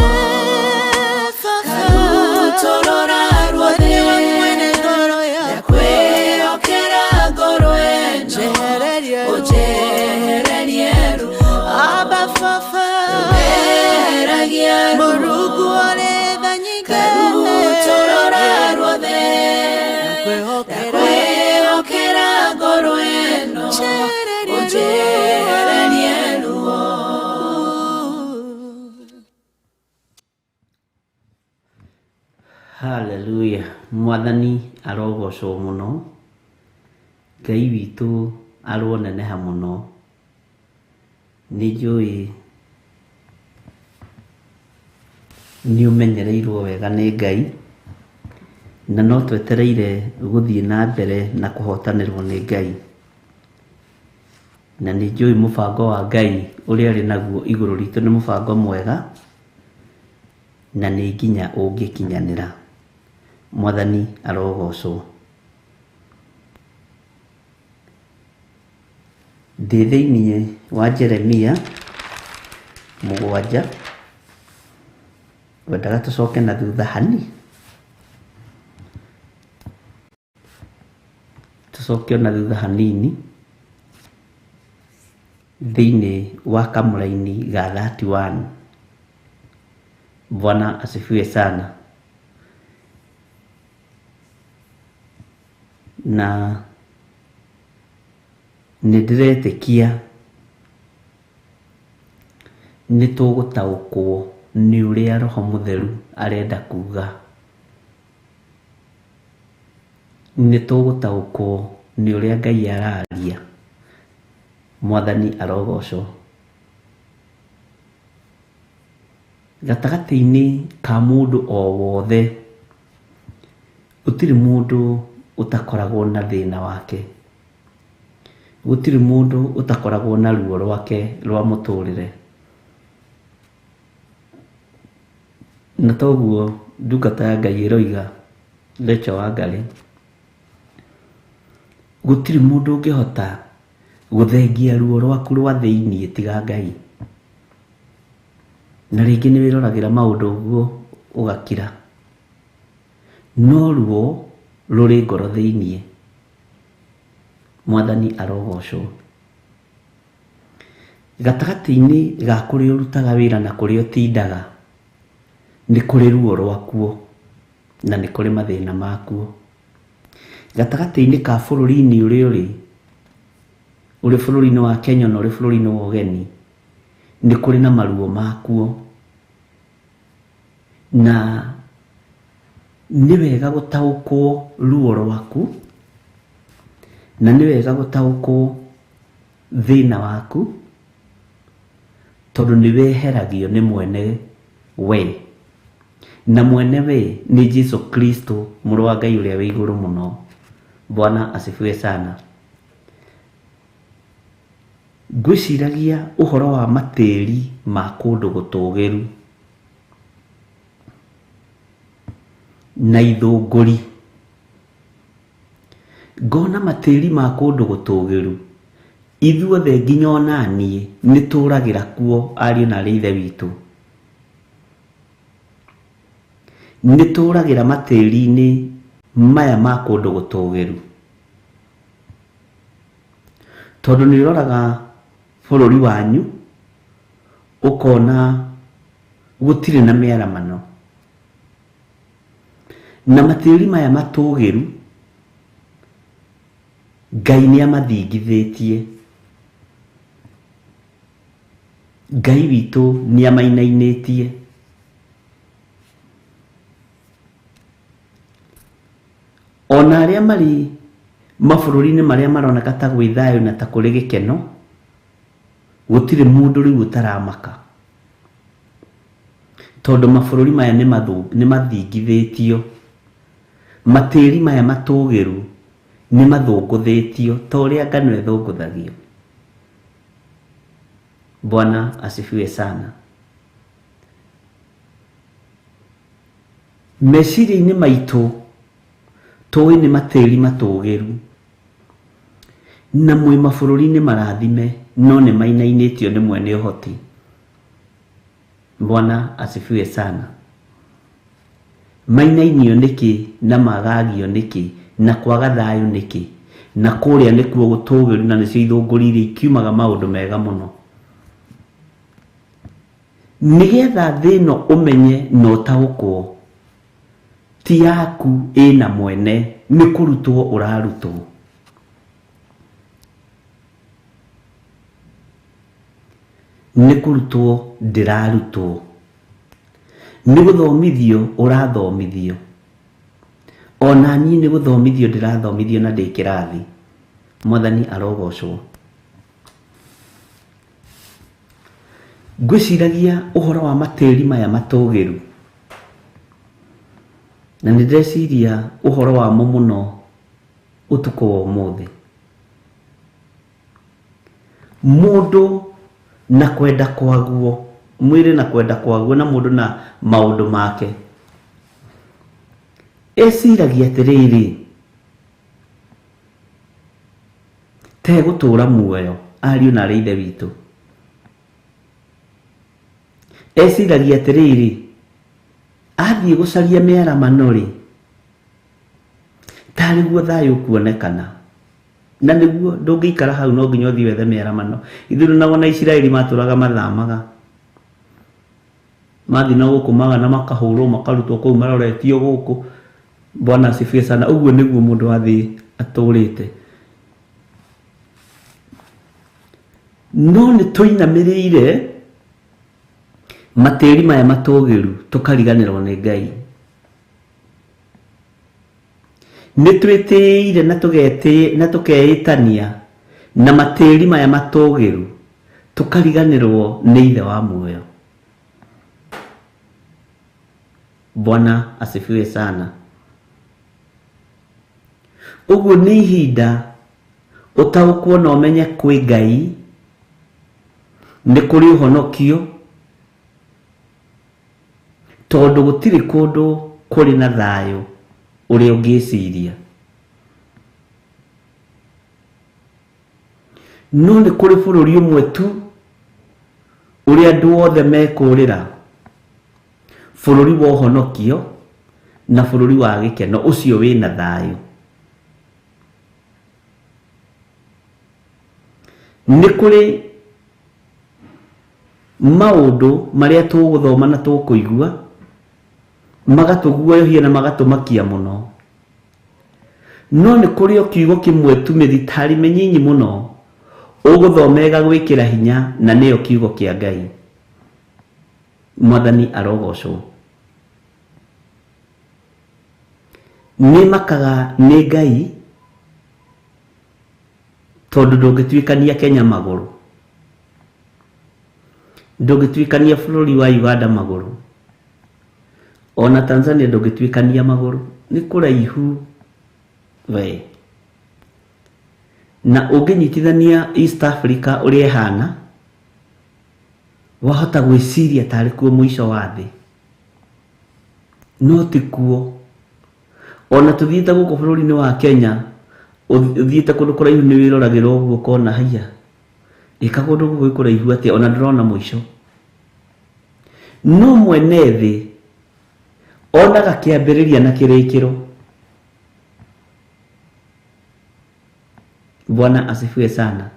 Eh, Baba. Karutorora ruothe Nĩwe mwene ngoro yakwa. ndakwĩhokera ngoro ĩno Njehereria ruo. ũnjehererie ruo Abba Baba. Weheragia ruo Mũrungu ũrĩ tha nyingĩ. Karutorora ruothe Ndakwĩhokera. ndakwĩhokera ngoro ĩno Njehereria ruo. ũnjehererie ruo Haleluya mwathani arogocwo mũno Ngai witũ aroneneha mũno nĩ njũĩ nĩ ũmenyereirwo wega nĩ Ngai na no twetereire gũthiĩ na mbere na kũhotanĩrwo nĩ Ngai na nĩ njũĩ mũbango wa Ngai ũrĩa arĩ naguo igũrũ ritũ nĩ mũbango mwega na nĩ nginya ũngĩkinyanĩra mwathani arogocwo ndĩ thĩiniĩ wa Jeremia 7 ngwendaga tũcoke na thutha hani tũcoke ona thutha hanini thĩiniĩ wa kamũraini ga 31 Bwana asifiwe sana na nĩ ndĩretĩkia nĩ tũgũtaũkwo nĩ ũrĩa Roho Mũtheru arenda kuga nĩ tũgũtaũkwo nĩ ũrĩa Ngai araria mwathani arogocwo gatagatĩ-inĩ ka mũndũ o wothe gũtirĩ mũndũ ũtakoragwo na thĩna wake gũtirĩ mũndũ ũtakoragwo na ruo rwake rwa mũtũrĩre na toguo ndungata ya Ngai ĩroiga Rachel Wangari gũtirĩ mũndũ ũngĩhota gũthengia ruo rwaku rwa thĩiniĩ tiga Ngai na rĩngĩ nĩ wĩroragĩra maũndũ ũguo ũgakira no ruo rũrĩ ngoro thĩiniĩ mwathani arogocwo gatagatĩ-inĩ ga kũrĩa ũrutaga wĩra na kũrĩa ũtindaga nĩ kũrĩ ruo rwakuo na nĩ kũrĩ mathĩna makuo gatagatĩ-inĩ ka bũrũri-inĩ ũrĩa ũrĩ ũrĩ bũrũri-inĩ wa Kenya na ũrĩ bũrũri-inĩ wa ũgeni nĩ kũrĩ na maruo makuo na nĩ wega gũtaũkwo ruo rwaku na nĩ wega gũtaũkwo thĩna waku Tondũ nĩ weheragio nĩ mwene we. Na mwene we nĩ Jesu Kristo mũrũ wa Ngai ũrĩa wĩ igũrũ mũno. Bwana asifiwe sana. Ngwĩciragia ũhoro wa matĩri ma kũndũ gũtũgĩru na ithũngũri. Ngona matĩri ma kũndũ gũtũgĩru ithuothe nginya ona niĩ nĩ tũragĩra kuo ariũ na arĩ ithe witũ. Nĩ tũragĩra matĩri-inĩ maya ma kũndũ gũtũgĩru. Tondũ nĩ ũroraga bũrũri wanyu ũkona gũtirĩ na mĩaramano. Na matĩri maya matũgĩru Ngai nĩ amathingithĩtie. Ngai witũ nĩ amainainĩtie. Ona arĩa marĩ mabũrũri-inĩ marĩa maroneka ta gwĩ thayũ na ta kũrĩ gĩkeno, gũtirĩ mũndũ rĩu ũtaramaka. Tondũ mabũrũri maya nĩ mathingithĩtio. Matĩri maya matũgĩru nĩ mathũngũthĩtio ta ũrĩa ngano ĩthũngũthagio. Bwana asifiwe sana. Meciria-inĩ maitũ tũĩ nĩ matĩri matũgĩru na mwĩ mabũrũri-inĩ marathime no nĩ mainainĩtio nĩ mwene ũhoti. Bwana asifiwe sana. Mainainio nĩkĩ na magagio nĩkĩ na kwaga thayũ nĩkĩ? Na kũrĩa nĩkuo gũtũgĩru na nĩcio ithũngũri iria ikiumaga maũndũ mega mũno. Nĩgetha thĩ ĩno ũmenye na ũtaũkwo ti yaku ĩna mwene, nĩ kũrutwo ũrarutwo. Nĩ kũrutwo ndĩrarutwo. Nĩ gũthomithio ũrathomithio. Ona niĩ nĩ gũthomithio ndĩrathomithio na ndĩ kĩrathi. Mwathani arogocwo. Ngwĩciragia ũhoro wa matĩri maya matũgĩru. Na nĩ ndĩreciria ũhoro wamo mũno ũtukũ wa ũmũthĩ. Mũndũ na kwenda kwaguo, mwĩrĩ na kwenda kwaguo na mũndũ na maũndũ make. Eciragia atĩrĩrĩ, tegũtũra muoyo ariũ na arĩ ithe witũ. Eciragia atĩrĩrĩ, athiĩ gũcaria mĩaramano rĩ, tarĩ guo thayũ ũkuonekana. Na nĩguo ndũngĩikara hau no nginya ũthiĩ wethe mĩaramano. Ithuĩ nao na Isiraeli matũraga mathamaga. Mathiĩ na gũkũ magana makahũrwo makarutwo kũu maroretio gũkũ. Bwana asifiwe sana. Ũguo nĩguo mũndũ athiĩ atũrĩte. No nĩ tũinamĩrĩire matĩri maya matũgĩru tũkariganĩrwo nĩ Ngai. Nĩ twĩtĩire na tũkeĩtania na matĩri maya matũgĩru tũkariganĩrwo nĩ Ithe wa muoyo. Bwana asifiwe sana. Ũguo nĩ ihinda ũtaũkwo na ũmenye kwĩ Ngai nĩ kũrĩ ũhonokio, tondũ gũtirĩ kũndũ kũrĩ na thayũ ũrĩa ũngĩciria. No nĩ kũrĩ bũrũri ũmwe tu ũrĩa andũ othe mekũrĩra, bũrũri wa ũhonokio na bũrũri wa gĩkeno, ũcio wĩna thayũ. Nĩ kũrĩ maũndũ marĩa tũgũthoma na tũkũigua magatũguoyohia na magatũmakia mũno. No nĩ kũrĩ o kiugo kĩmwe tu mĩthitari mĩnyinyi mũno ũgũthoma ĩgagwĩkĩra hinya, na nĩyo kiugo kĩa Ngai. Mwathani arogocwo. Nĩ makaga nĩ Ngai tondũ ndũngĩtuĩkania Kenya magũrũ. Ndũngĩtuĩkania bũrũri wa Uganda magũrũ, ona Tanzania ndũngĩtuĩkania magũrũ, nĩ kũraihu we. Na ũngĩnyitithania East Africa ũrĩa ĩhana, wahota gwĩciria tarĩ kuo mũico wa thĩ, no ti kuo. Ona tũthiĩte gũkũ bũrũri-inĩ wa Kenya, ũthiĩte kũndũ kũraihu nĩ wĩroragĩra ũguo ũkona haiya, ĩka kũndũ gũkũ gwĩ kũraihu atĩa, ona ndĩrona mũico. No mwene thĩ onaga kĩambĩrĩria na kĩrĩkĩro. Bwana asifiwe sana.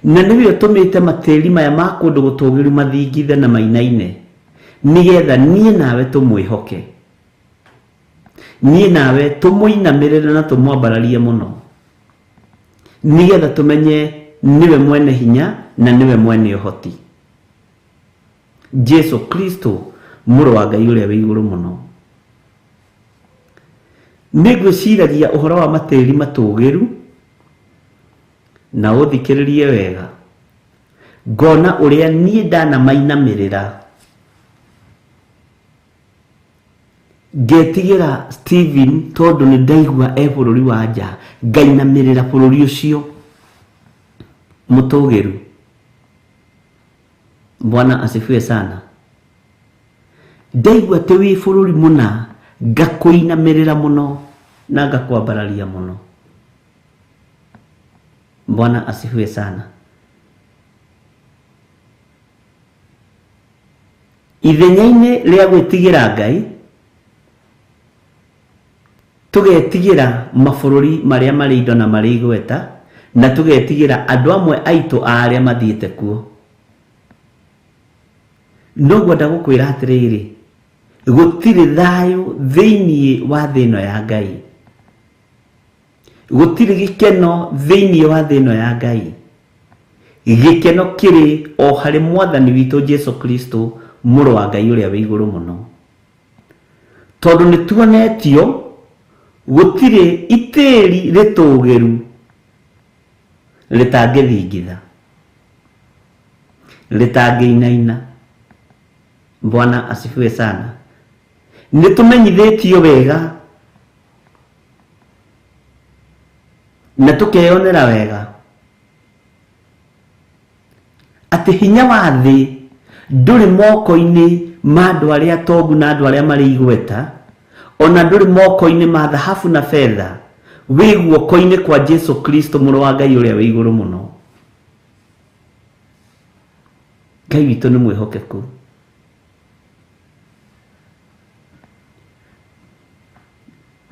Na nĩwe ũtũmĩte matĩri maya ma kũndũ gũtũgĩru mathingithe na mainaine, nĩgetha niĩ nawe tũmwĩhoke, niĩ nawe tũmũinamĩrĩre na tũmwambararie mũno, nĩgetha tũmenye nĩwe mwene hinya na nĩwe mwene ũhoti, Jesu Kristo mũrũ wa Ngai ũrĩa wĩ igũrũ mũno. Nĩ ngwĩciragia ũhoro wa matĩri matũgĩru, na ũthikĩrĩrie wega, ngona ũrĩa niĩ ndanamainamĩrĩra, ngetigĩra Stephen tondũ nĩ ndaigua e bũrũri wa nja, ngainamĩrĩra bũrũri ũcio mũtũgĩru. Bwana asifiwe sana. Ndaigua atĩ wĩ bũrũri mũna, ngakũinamĩrĩra mũno na ngakwambararia mũno. Bwana asifiwe sana. Ithenya-inĩ rĩa gwĩtigĩra Ngai, tũgetigĩra mabũrũri marĩa marĩ indo na marĩ igweta, na tũgetigĩra andũ amwe aitũ a arĩa mathiĩte kuo. No ngwenda gũkwĩra atĩrĩrĩ, gũtirĩ thayũ thĩinĩ wa thĩ ĩno ya Ngai, gũtirĩ gĩkeno thĩinĩ wa thĩ ĩno ya Ngai. Gĩkeno kĩrĩ o harĩ Mwathani witũ Jesu Kristo, mũrũ wa Ngai ũrĩa wĩ igũrũ mũno. Tondũ nĩ tuonetio gũtirĩ itĩri rĩtũgĩru rĩtangĩthingitha, rĩtangĩinaina. Bwana asifiwe sana. Nĩ tũmenyithĩtio wega na tũkeyonera wega atĩ hinya wa thĩ ndũrĩ moko-inĩ ma andũ arĩa atongu na andũ arĩa marĩ igweta, ona ndũrĩ moko-inĩ ma thahabu na betha, wĩ guoko-inĩ kwa Jesu Kristo mũrũ wa Ngai ũrĩa wĩ igũrũ mũno. Ngai witũ nĩ mwĩhokeku.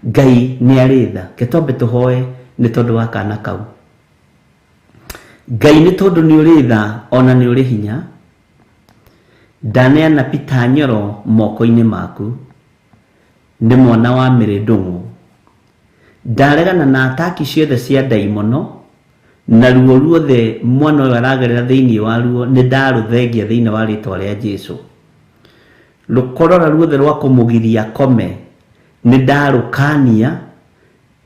Ngai nĩ arĩ tha. Ke twambe tũhoe nĩ tondũ wa kana kau. Ngai nĩ tondũ nĩ ũrĩ tha ona nĩ ũrĩ hinya, ndaneana Peter Nyoro moko-inĩ maku, nĩ mwana wa Mary Ndung'u. Ndaregana na ataki ciothe cia ndaimono, na ruo ruothe mwana ũyũ aragerera thĩinĩ wa ruo nĩ ndarũthengia thĩinĩ wa rĩtwa rĩa Jesu. Rũkorora ruothe rwa kũmũgiria kome nĩ ndarũkania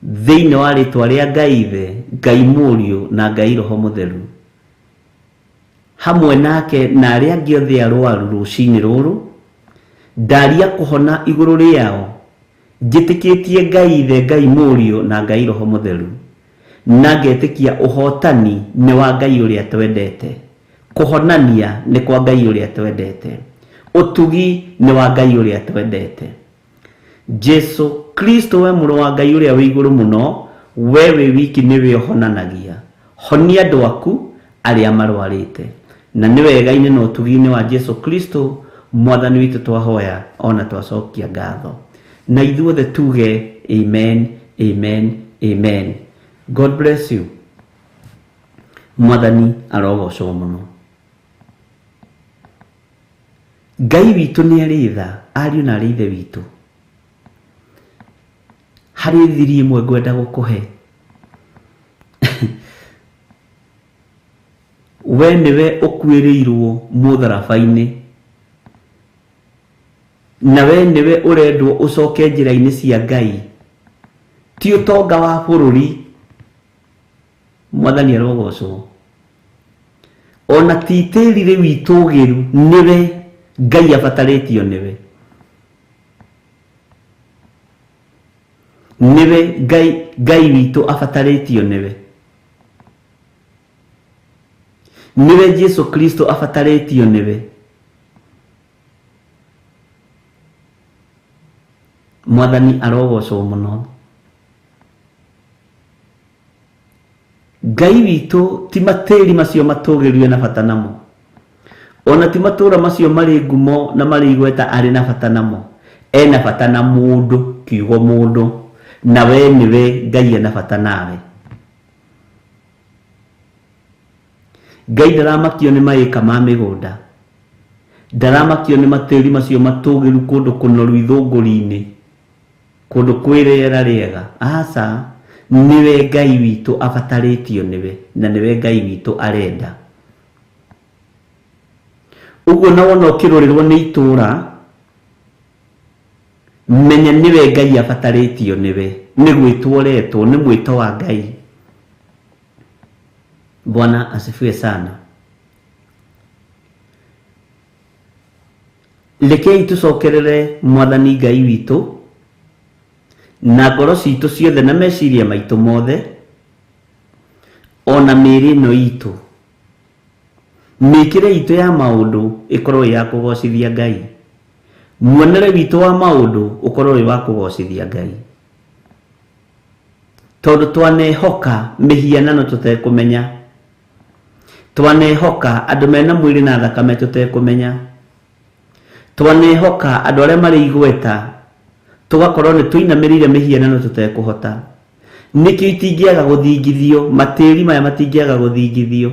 thĩinĩ wa rĩtwa rĩa Ngai Ithe, Ngai Mũriũ na Ngai Roho Mũtheru. Hamwe nake na arĩa angĩ othe arwaru rũcinĩ rũrũ, ndaria kũhona igũrũ rĩao, njĩtĩkĩtie Ngai Ithe, Ngai Mũriũ na Ngai Roho Mũtheru, na ngetĩkia ũhotani nĩ wa Ngai ũrĩa twendete, kũhonania nĩ kwa Ngai ũrĩa twendete, ũtugi nĩ wa Ngai ũrĩa twendete. Jesu Kristo we mũrũ wa Ngai ũrĩa wĩ igũrũ mũno, we wĩ wiki nĩwe ũhonanagia. Honia andũ aku arĩa marwarĩte. Na nĩ wega-inĩ na ũtugi-inĩ wa Jesu Kristo Mwathani witũ twahoya ona twacokia ngatho. Na ithuothe tuge amen, amen, amen. God bless you. Mwathani arogocwo mũno. Ngai witũ nĩ arĩ tha, ariũ na arĩ ithe witũ. Harĩ thiri ĩmwe ngwenda gũkũhe. We nĩwe ũkuĩrĩirwo mũtharaba-inĩ, na we nĩwe ũrendwo ũcoke njĩra-inĩ cia Ngai, ti ũtonga wa bũrũri. Mwathani arogocwo. Ona ti tĩri rĩu itũgĩru, nĩwe Ngai abatarĩtio nĩwe. Nĩwe Ngai witũ abatarĩtio nĩwe. Nĩwe Jesu Kristo abatarĩtio nĩwe. Mwathani arogocwo mũno. Ngai witũ ti matĩri macio matũgĩru ena bata namo. Ona ti matũra macio marĩ ngumo na marĩ igweta arĩ na bata namo. Ena bata na mũndũ, kiugo mũndũ, na we nĩwe Ngai ena bata nawe. Ngai ndaramakio nĩ maĩka ma mĩgũnda. Ndaramakio nĩ matĩri macio matũgĩru kũndũ kũnoru ithũngũri-inĩ, kũndũ kwĩ rĩera rĩega. Aca, nĩwe Ngai witũ abatarĩtio nĩwe, na nĩwe Ngai witũ arenda. Ũguo na wona ũkĩrũrĩrwo nĩ itũra, menya nĩwe Ngai abatarĩtio nĩwe, nĩ gwĩtwo ũretwo, nĩ mwĩto wa Ngai. Bwana asifiwe sana. Rekei tũcokerere Mwathani Ngai witũ na ngoro citũ ciothe na meciria maitũ mothe, ona mĩĩrĩ ĩno itũ. Mĩkĩre itũ ya maũndũ ĩkorwo ĩ ya kũgocithia Ngai. Muonere witũ wa maũndũ ũkorwo wĩ wa kũgocithia Ngai. Tondũ twanehoka mĩhianano tũtekũmenya, twanehoka andũ mena mwĩrĩ na thakame tũtekũmenya, twanehoka andũ arĩa marĩ igweta tũgakorwo nĩ tũinamĩrĩire mĩhianano tũtekũhota. Nĩkĩo itingĩaga gũthingithio, matĩri maya matingĩaga gũthingithio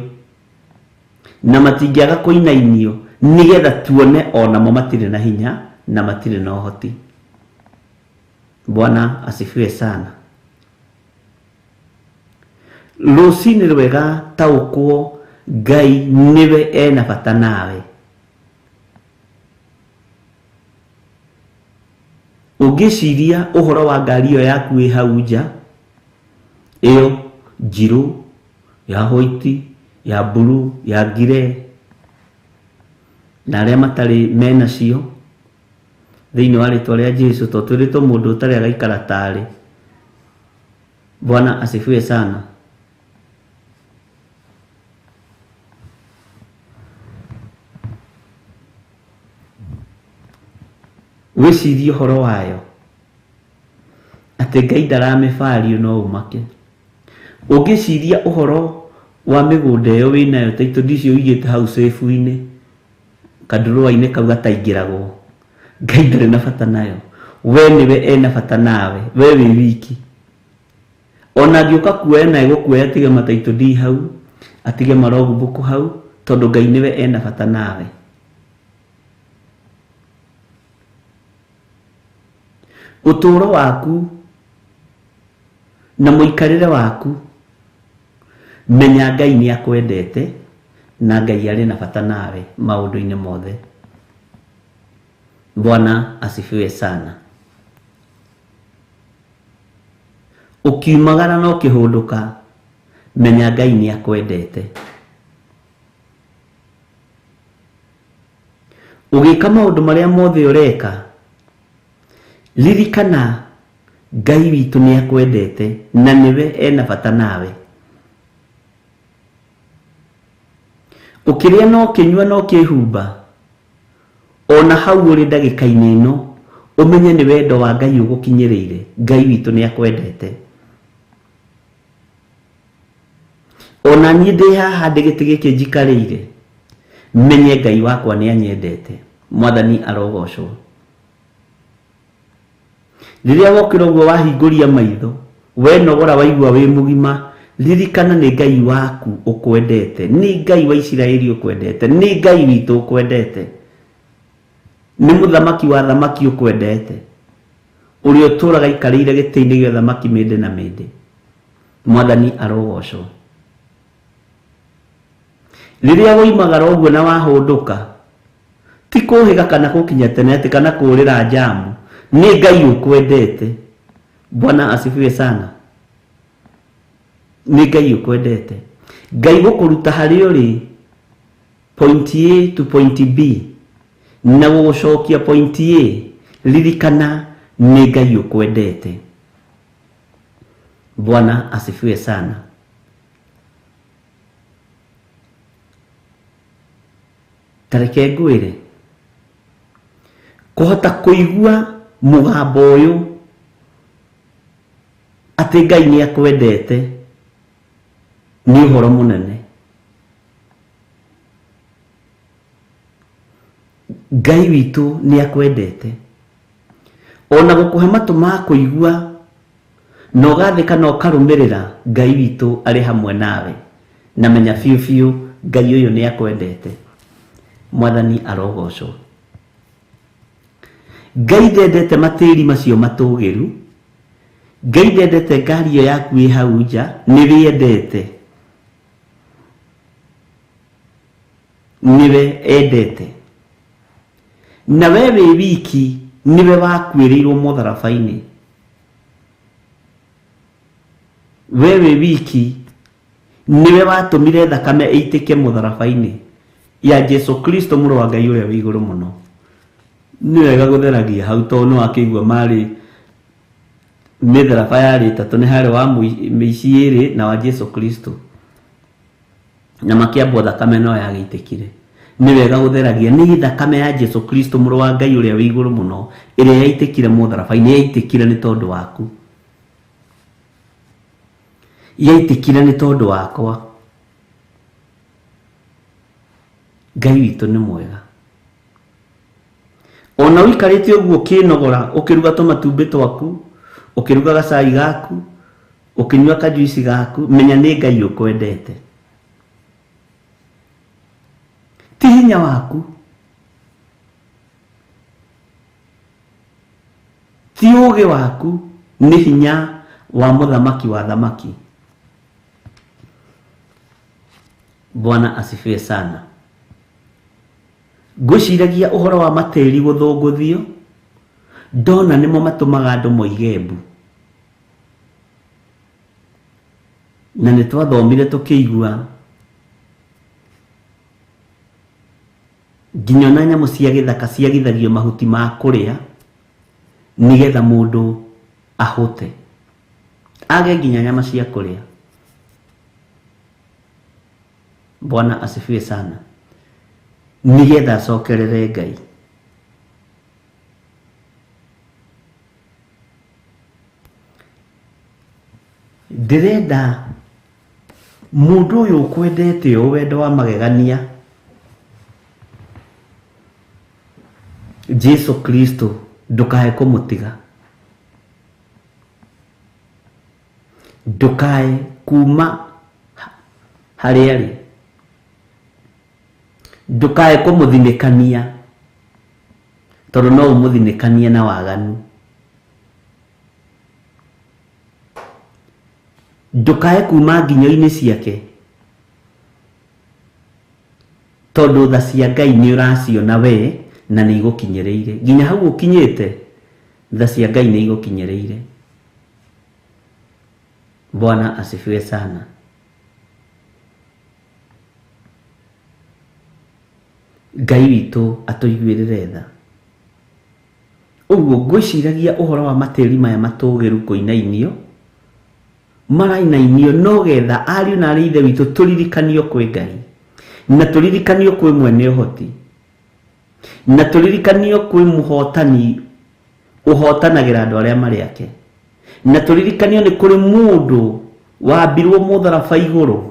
na matingĩaga kũinainio, nĩgetha tuone onamo matirĩ na hinya na matirĩ na ũhoti. Bwana asifiwe sana. Rũcinĩ rwega taũkwo Ngai nĩwe ena bata nawe. Ũngĩciria ũhoro wa ngari ĩyo yaku ĩ hau nja, ĩyo njirũ, ya white, ya blue, ya grey, na arĩa matarĩ menacio thĩinĩ wa rĩtwa rĩa Jesu, tondũ twĩrĩtwo mũndũ ũtarĩ agaikara tarĩ. Bwana asifiwe sana. Wĩcirie ũhoro wayo atĩ Ngai ndaramĩbario no ũmake. Ũngĩciria ũhoro wa mĩgũnda ĩyo wĩnayo, ta indo icio ũigĩte hau safe-inĩ, kandũrũa-inĩ kau gataingĩragwo, Ngai ndarĩ na bata nayo. We nĩwe ena bata nawe, we wĩ wiki. Ona angĩũka kuoya na egũkuoya atige mataitũ ndi hau, atige marogbuku hau, tondũ Ngai nĩwe ena bata nawe. Ũtũũro waku na mũikarĩre waku, menya Ngai nĩ akwendete na Ngai arĩ na bata nawe maũndũ-inĩ mothe. Bwana asifiwe sana. Ũkiumagara na ũkĩhũndũka, menya Ngai nĩ akwendete. Ũgĩka maũndũ marĩa mothe ũreka, ririkana Ngai witũ nĩ akwendete na nĩwe ena bata nawe. Ũkĩrĩa na ũkĩnyua na ũkĩhumba, ona hau ũrĩ ndagĩka-inĩ ĩno, ũmenye nĩ wendo wa Ngai ũgũkinyĩrĩire. Ngai witũ nĩ akwendete. Ona niĩ ndĩ haha ndĩ gĩtĩ gĩkĩ njikarĩire, menye Ngai wakwa nĩ anyendete. Mwathani arogocwo. Rĩrĩa wokĩra ũguo wahingũria maitho, wenogora waigua wĩ mũgima, ririkana nĩ Ngai waku ũkwendete, nĩ Ngai wa Isiraeli ũkwendete, nĩ Ngai witũ ũkwendete, nĩ mũthamaki wa thamaki ũkwendete, ũrĩa ũtũũraga aikarĩire gĩtĩ-inĩ gĩa ũthamaki mĩndĩ na mĩndĩ. Mwathani arogocwo. Rĩrĩa woimagara ũguo na wahũndũka, ti kũhĩga kana gũkinya tene atĩ kana kũũrĩra njamu, nĩ Ngai ũkwendete. Bwana asifiwe sana. Nĩ Ngai ũkwendete. Ngai gũkũruta harĩa ũrĩ Point A to point B na gũgũcokia point A, ririkana nĩ Ngai ũkwendete. Bwana asifiwe sana. Tareke ngwĩre, kũhota kũigua mũgambo ũyũ atĩ Ngai nĩ akwendete nĩ ũhoro mũnene. Ngai witũ nĩ akwendete, ona gũkũhe matũ ma kũigua na ũgathĩka na ũkarũmĩrĩra, Ngai witũ arĩ hamwe nawe, na menya biũ biũ Ngai ũyũ nĩ akwendete. Mwathani arogocwo. Ngai ndendete matĩri macio matũgĩru, Ngai ndendete ngari ĩyo yaku ĩ hau nja, nĩwe endete, nĩwe endete, na we wĩ wiki nĩwe wakuĩrĩirwo mũtharaba-inĩ. We wĩ wiki nĩwe watũmire thakame ĩitĩke mũtharaba-inĩ ya Jesu Kristo mũrũ wa Ngai ũrĩa wĩ igũrũ mũno. Nĩ wega gũtheragia hau, tondũ nĩ wakĩigua marĩ mĩtharaba yarĩ ĩtatũ, nĩ harĩ wa mĩici ĩrĩ na wa Jesu Kristo, na makĩambwo thakame no yagĩitĩkire. Nĩ wega gũtheragia nĩ thakame ya Jesu Kristo mũrũ wa Ngai ũrĩa wĩ igũrũ mũno, ĩrĩa yaitĩkire mũtharaba-inĩ, yaitĩkire nĩ tondũ waku, yaitĩkire nĩ tondũ wakwa. Ngai witũ nĩ mwega. Ona ũikarĩte ũguo ũkĩnogora, ũkĩruga tũmatumbĩ twaku, ũkĩruga gacai gaku, ũkĩnyua kajuici gaku, menya nĩ Ngai ũkwendete. Ti hinya waku, ti ũũgĩ waku, nĩ hinya wa mũthamaki wa thamaki. Bwana asifiwe sana. Ngwĩciragia ũhoro wa matĩri gũthũngũthio, ndona nĩmo matũmaga andũ moige mbu. Na nĩ twathomire tũkĩigua nginya ona nyamũ cia gĩthaka ciagithagio mahuti ma kũrĩa nĩgetha mũndũ ahũte, age nginya nyama cia kũrĩa. Bwana asifiwe sana. Nĩgetha acokerere Ngai. Ndĩrenda mũndũ ũyũ ũkwendete ũũ wendo wa magegania, Jesu Kristo, ndũkae kũmũtiga, ndũkae kuma harĩa arĩ, ndũkae kũmũthinĩkania, tondũ no ũmũthinĩkanie na waganu. Ndũkae kuma nginyo-inĩ ciake, tondũ tha cia Ngai nĩ ũraciona we na nĩ igũkinyĩrĩire. Nginya hau ũkinyĩte, tha cia Ngai nĩ igũkinyĩrĩire. Bwana asifiwe sana. Ngai witũ atũiguĩrĩre tha. Ũguo ngwĩciragia ũhoro wa matĩri maya matũgĩru kũinainio, marainainio no getha ariũ na arĩ ithe witũ tũririkanio kwĩ Ngai, na tũririkanio kwĩ mwene ũhoti, na tũririkanio kwĩ mũhotani ũhotanagĩra andũ arĩa marĩ ake, na tũririkanio nĩ kũrĩ mũndũ wambirwo mũtharaba igũrũ.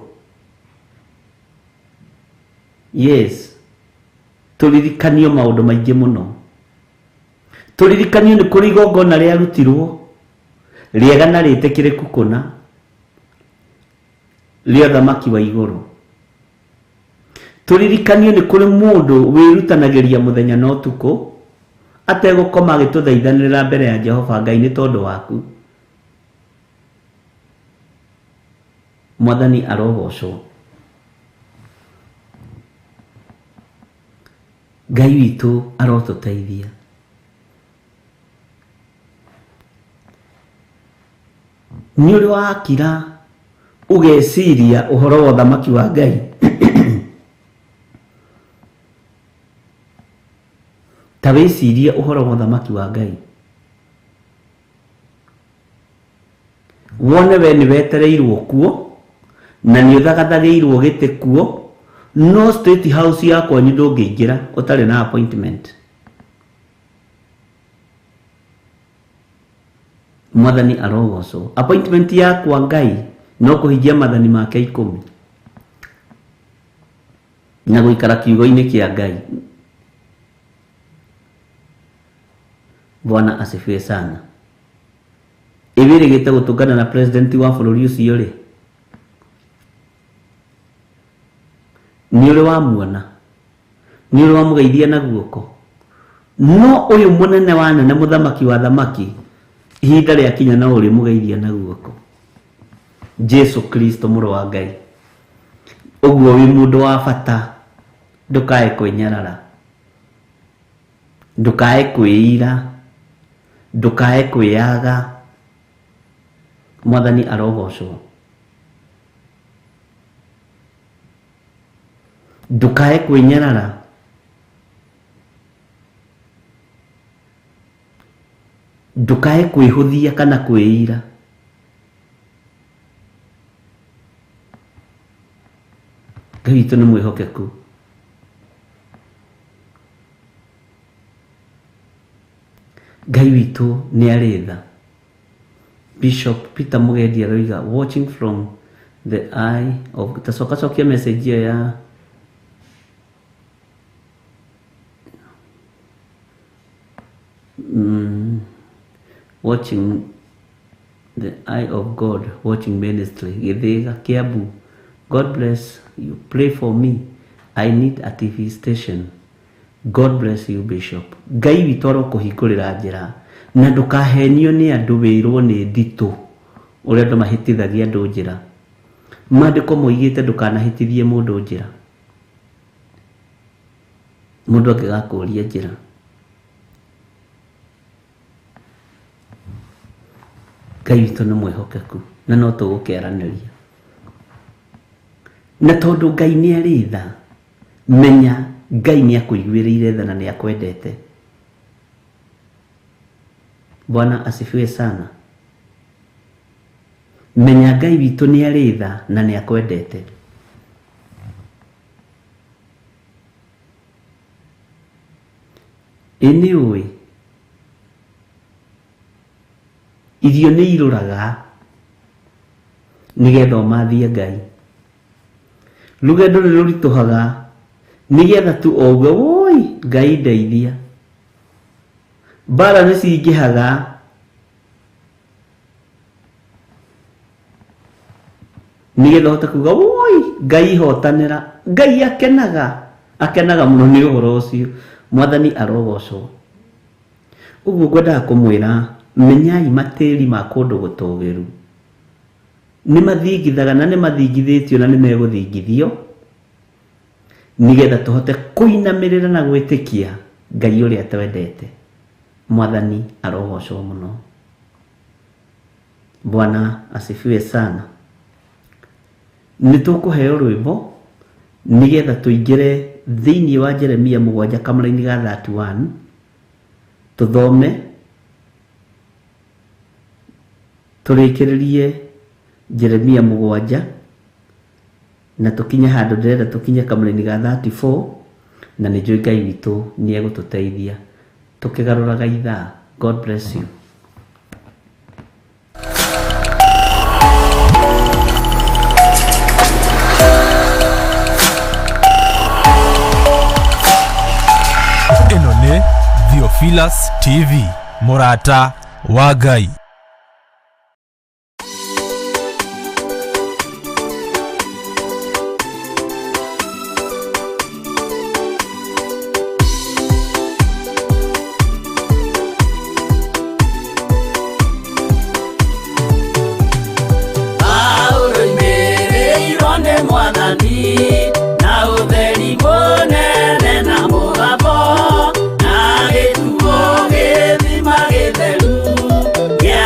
Yes, tũririkanio maũndũ maingĩ mũno. Tũririkanio nĩ kũrĩ igongona rĩarutirwo rĩega na rĩtĩkĩrĩku kũna rĩa ũthamaki wa igũrũ. Tũririkanio nĩ kũrĩ mũndũ wĩrutanagĩria mũthenya na ũtukũ ategũkoma agĩtũthaithanĩrĩra mbere ya Jehova Ngai nĩ tondũ waku. Mwathani arogocwo. Ngai witũ arotũteithia. Nĩ ũrĩ wakira ũgeciria ũhoro wa ũthamaki wa Ngai? Ta wĩcirie ũhoro wa ũthamaki wa Ngai, wone we nĩ wetereirwo kuo na nĩ ũthagathagĩirwo gĩtĩ kuo, no State House ya kwanyu ndũngĩingĩra ũtarĩ na appointment. Mwathani arogocwo. Appointment yakwa Ngai no kũhingia mathani make 10 na gũikara kiugo-inĩ kĩa Ngai. Bwana asifiwe sana. Ĩwĩrĩgĩte gũtũngana na president wa bũrũri ũcio rĩ, nĩ ũrĩ wamuona, nĩ ũrĩ wamũgeithia na guoko, no ũyũ mũnene wa nene mũthamaki wa thamaki ihinda rĩakinya no ũrĩmũgeithia na guoko. Jesu Kristo mũrũ wa Ngai. Ũguo wĩ mũndũ wa bata, ndũkae kwĩnyarara, ndũkae kwĩira, ndũkae kwĩyaga. Mwathani arogocwo. Ndũkae kwĩnyarara, ndũkae kwĩhũthia kana kwĩira. Ngai witũ nĩ mwĩhokeku. Ngai witũ nĩ arĩ tha. Bishop Peter Mugendi aroiga watching from the eye of tacoka cokia message ĩyo ya watching the eye of God watching ministry Githiga Kiambu. God bless you. Pray for me. I need a TV station. God bless you Bishop. Ngai witũ arokũhingũrĩra njĩra na ndũkahenio nĩ andũ wĩrwo nĩ nditũ ũrĩa andũ mahĩtithagia andũ njĩra. Maandĩko moigĩte ndũkanahĩtithie mũndũ njĩra. Mũndũ angĩgakũria njĩra. Ngai witũ nĩ mwĩhokeku na no tũgũkĩaranĩria. Na tondũ Ngai nĩ arĩ tha, menya Ngai nĩ akũiguĩrĩire tha na nĩ akwendete. Bwana asifiwe sana. Menya Ngai witũ nĩ arĩ tha na nĩ akwendete. Ĩ nĩ ũĩ irio nĩ irũraga nĩgetha ũmathie Ngai. Rũgendo nĩ rũritũhaga nĩgetha tu ouge woi Ngai ndeithia. Mbara nĩ cingĩhaga nĩgetha ũhote kuga woi Ngai hotanĩra. Ngai akenaga, akenaga mũno nĩ ũhoro ũcio. Mwathani arogocwo. Ũguo ngwendaga kũmwĩra menyai matĩri ma kũndũ gũtũgĩru nĩ mathingithaga na nĩ mathingithĩtio na nĩ megũthingithio nĩgetha tũhote kũinamĩrĩra na gwĩtĩkia Ngai ũrĩa twendete. Mwathani arogocwo mũno. Bwana asifiwe sana. Nĩ tũkũheo rwĩmbo nĩgetha tũingĩre thĩinĩ wa Jeremia 7 kamũraini ga 31 tũthome tũrĩkĩrĩrie Jeremia 7 na tũkinye handũ ndĩrenda tũkinye kamũraini ga 34 na nĩ njũĩ Ngai witũ nĩ egũtũteithia tũkĩgarũraga ithaa. God bless you. Ĩno nĩ Theophilus TV, mũrata wa Ngai. Paulo imĩrĩirwo nĩ Mwathani na ũtheri mũnene na mũgambo na gĩtuo gĩthima gĩtheru kĩa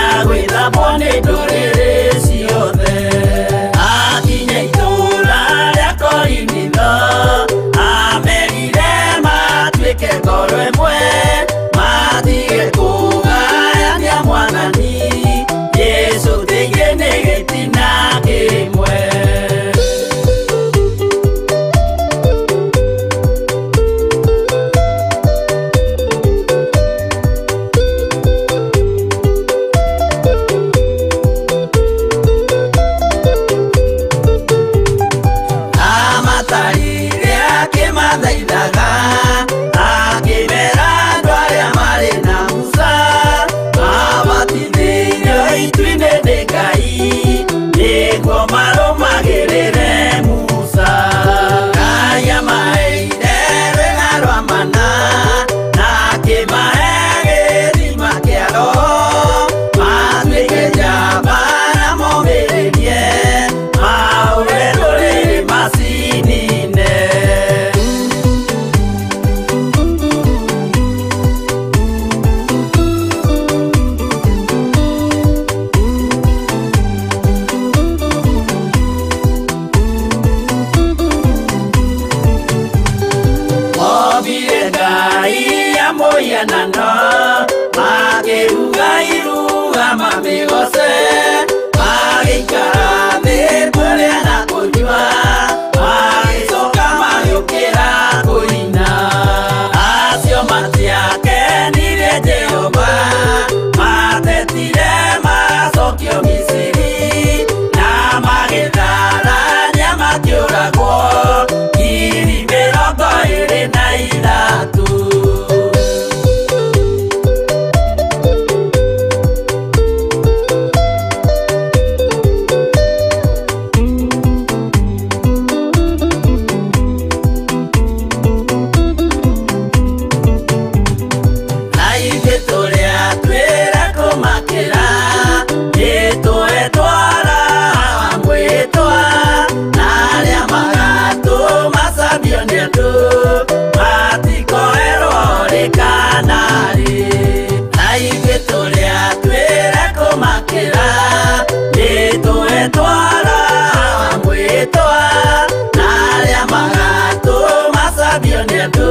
andũ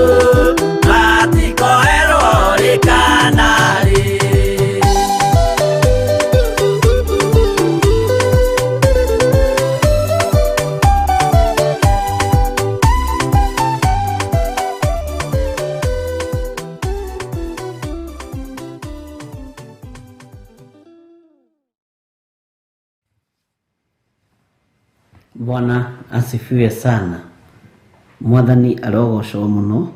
matikoerwo rĩ kana rĩ. Bwana asifiwe sana. Mwathani arogocwo muno.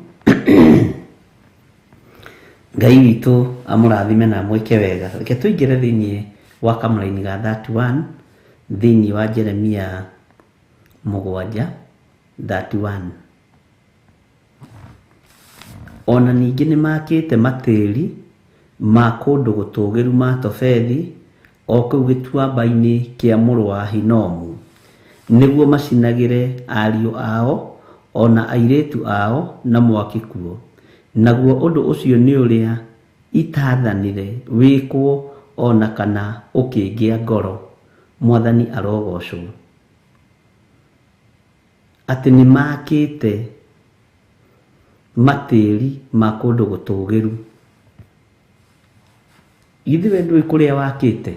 Ngai witũ amũrathime na amwĩke wega. Reke tũingĩre thĩinĩ wa kamũraini ga 31 thĩinĩ wa Jeremia 7:31. Ona ningĩ nĩmakĩte matĩri ma kũndũ gũtũũgĩru ma Tofethi o kũu gĩtuamba-inĩ kĩa mũrũ wa Hinomu, nĩguo macinagĩre ariũ ao ona airĩtu ao na mwaki kuo. Naguo ũndũ ũcio nĩ ũrĩa itaathanire wĩkwo ona kana ũkĩngĩa ngoro. Mwathani arogocwo. Atĩ nĩmakĩte matĩri ma kũndũ gũtũũgĩru. Githĩ we ndũĩ kũrĩa wakĩte?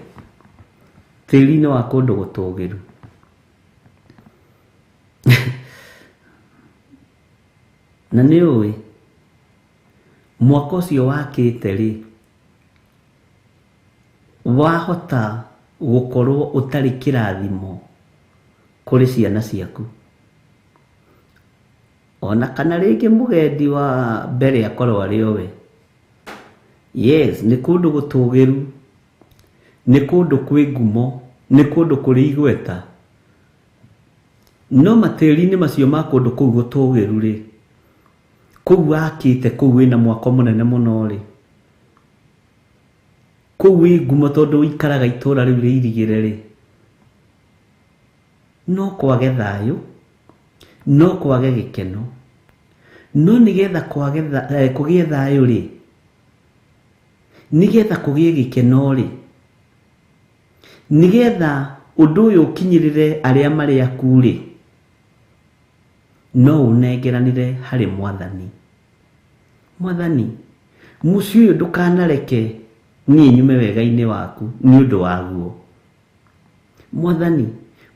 Tĩri-inĩ wa kũndũ gũtũũgĩru. Na nĩ ũĩ mwaka ũcio wakĩte rĩ, wahota gũkorwo ũtarĩ kĩrathimo kũrĩ ciana ciaku, ona kana rĩngĩ mũgendi wa mbere akorwo arĩ o we. Yes, nĩ kũndũ gũtũũgĩru, nĩ kũndũ kwĩ ngumo, nĩ kũndũ kũrĩ igweta. No matĩri-inĩ macio ma kũndũ kũu gũtũũgĩru rĩ, kũu wakĩte kũu wĩna mwako mũnene mũno rĩ, kũu wĩ ngumo tondũ ũikaraga itũũra rĩu rĩirigĩre rĩ, no kwage thayũ, no kwage gĩkeno. No nĩgetha kũgĩe thayũ rĩ, nĩgetha kũgĩe gĩkeno rĩ, nĩgetha ũndũ ũyũ ũkinyĩrĩre arĩa marĩ aku rĩ, no ũnengeranire harĩ Mwathani. Mwathani, mũciĩ ũyũ ndũkanareke niĩ nyume wega-inĩ waku nĩ ũndũ waguo. Mwathani,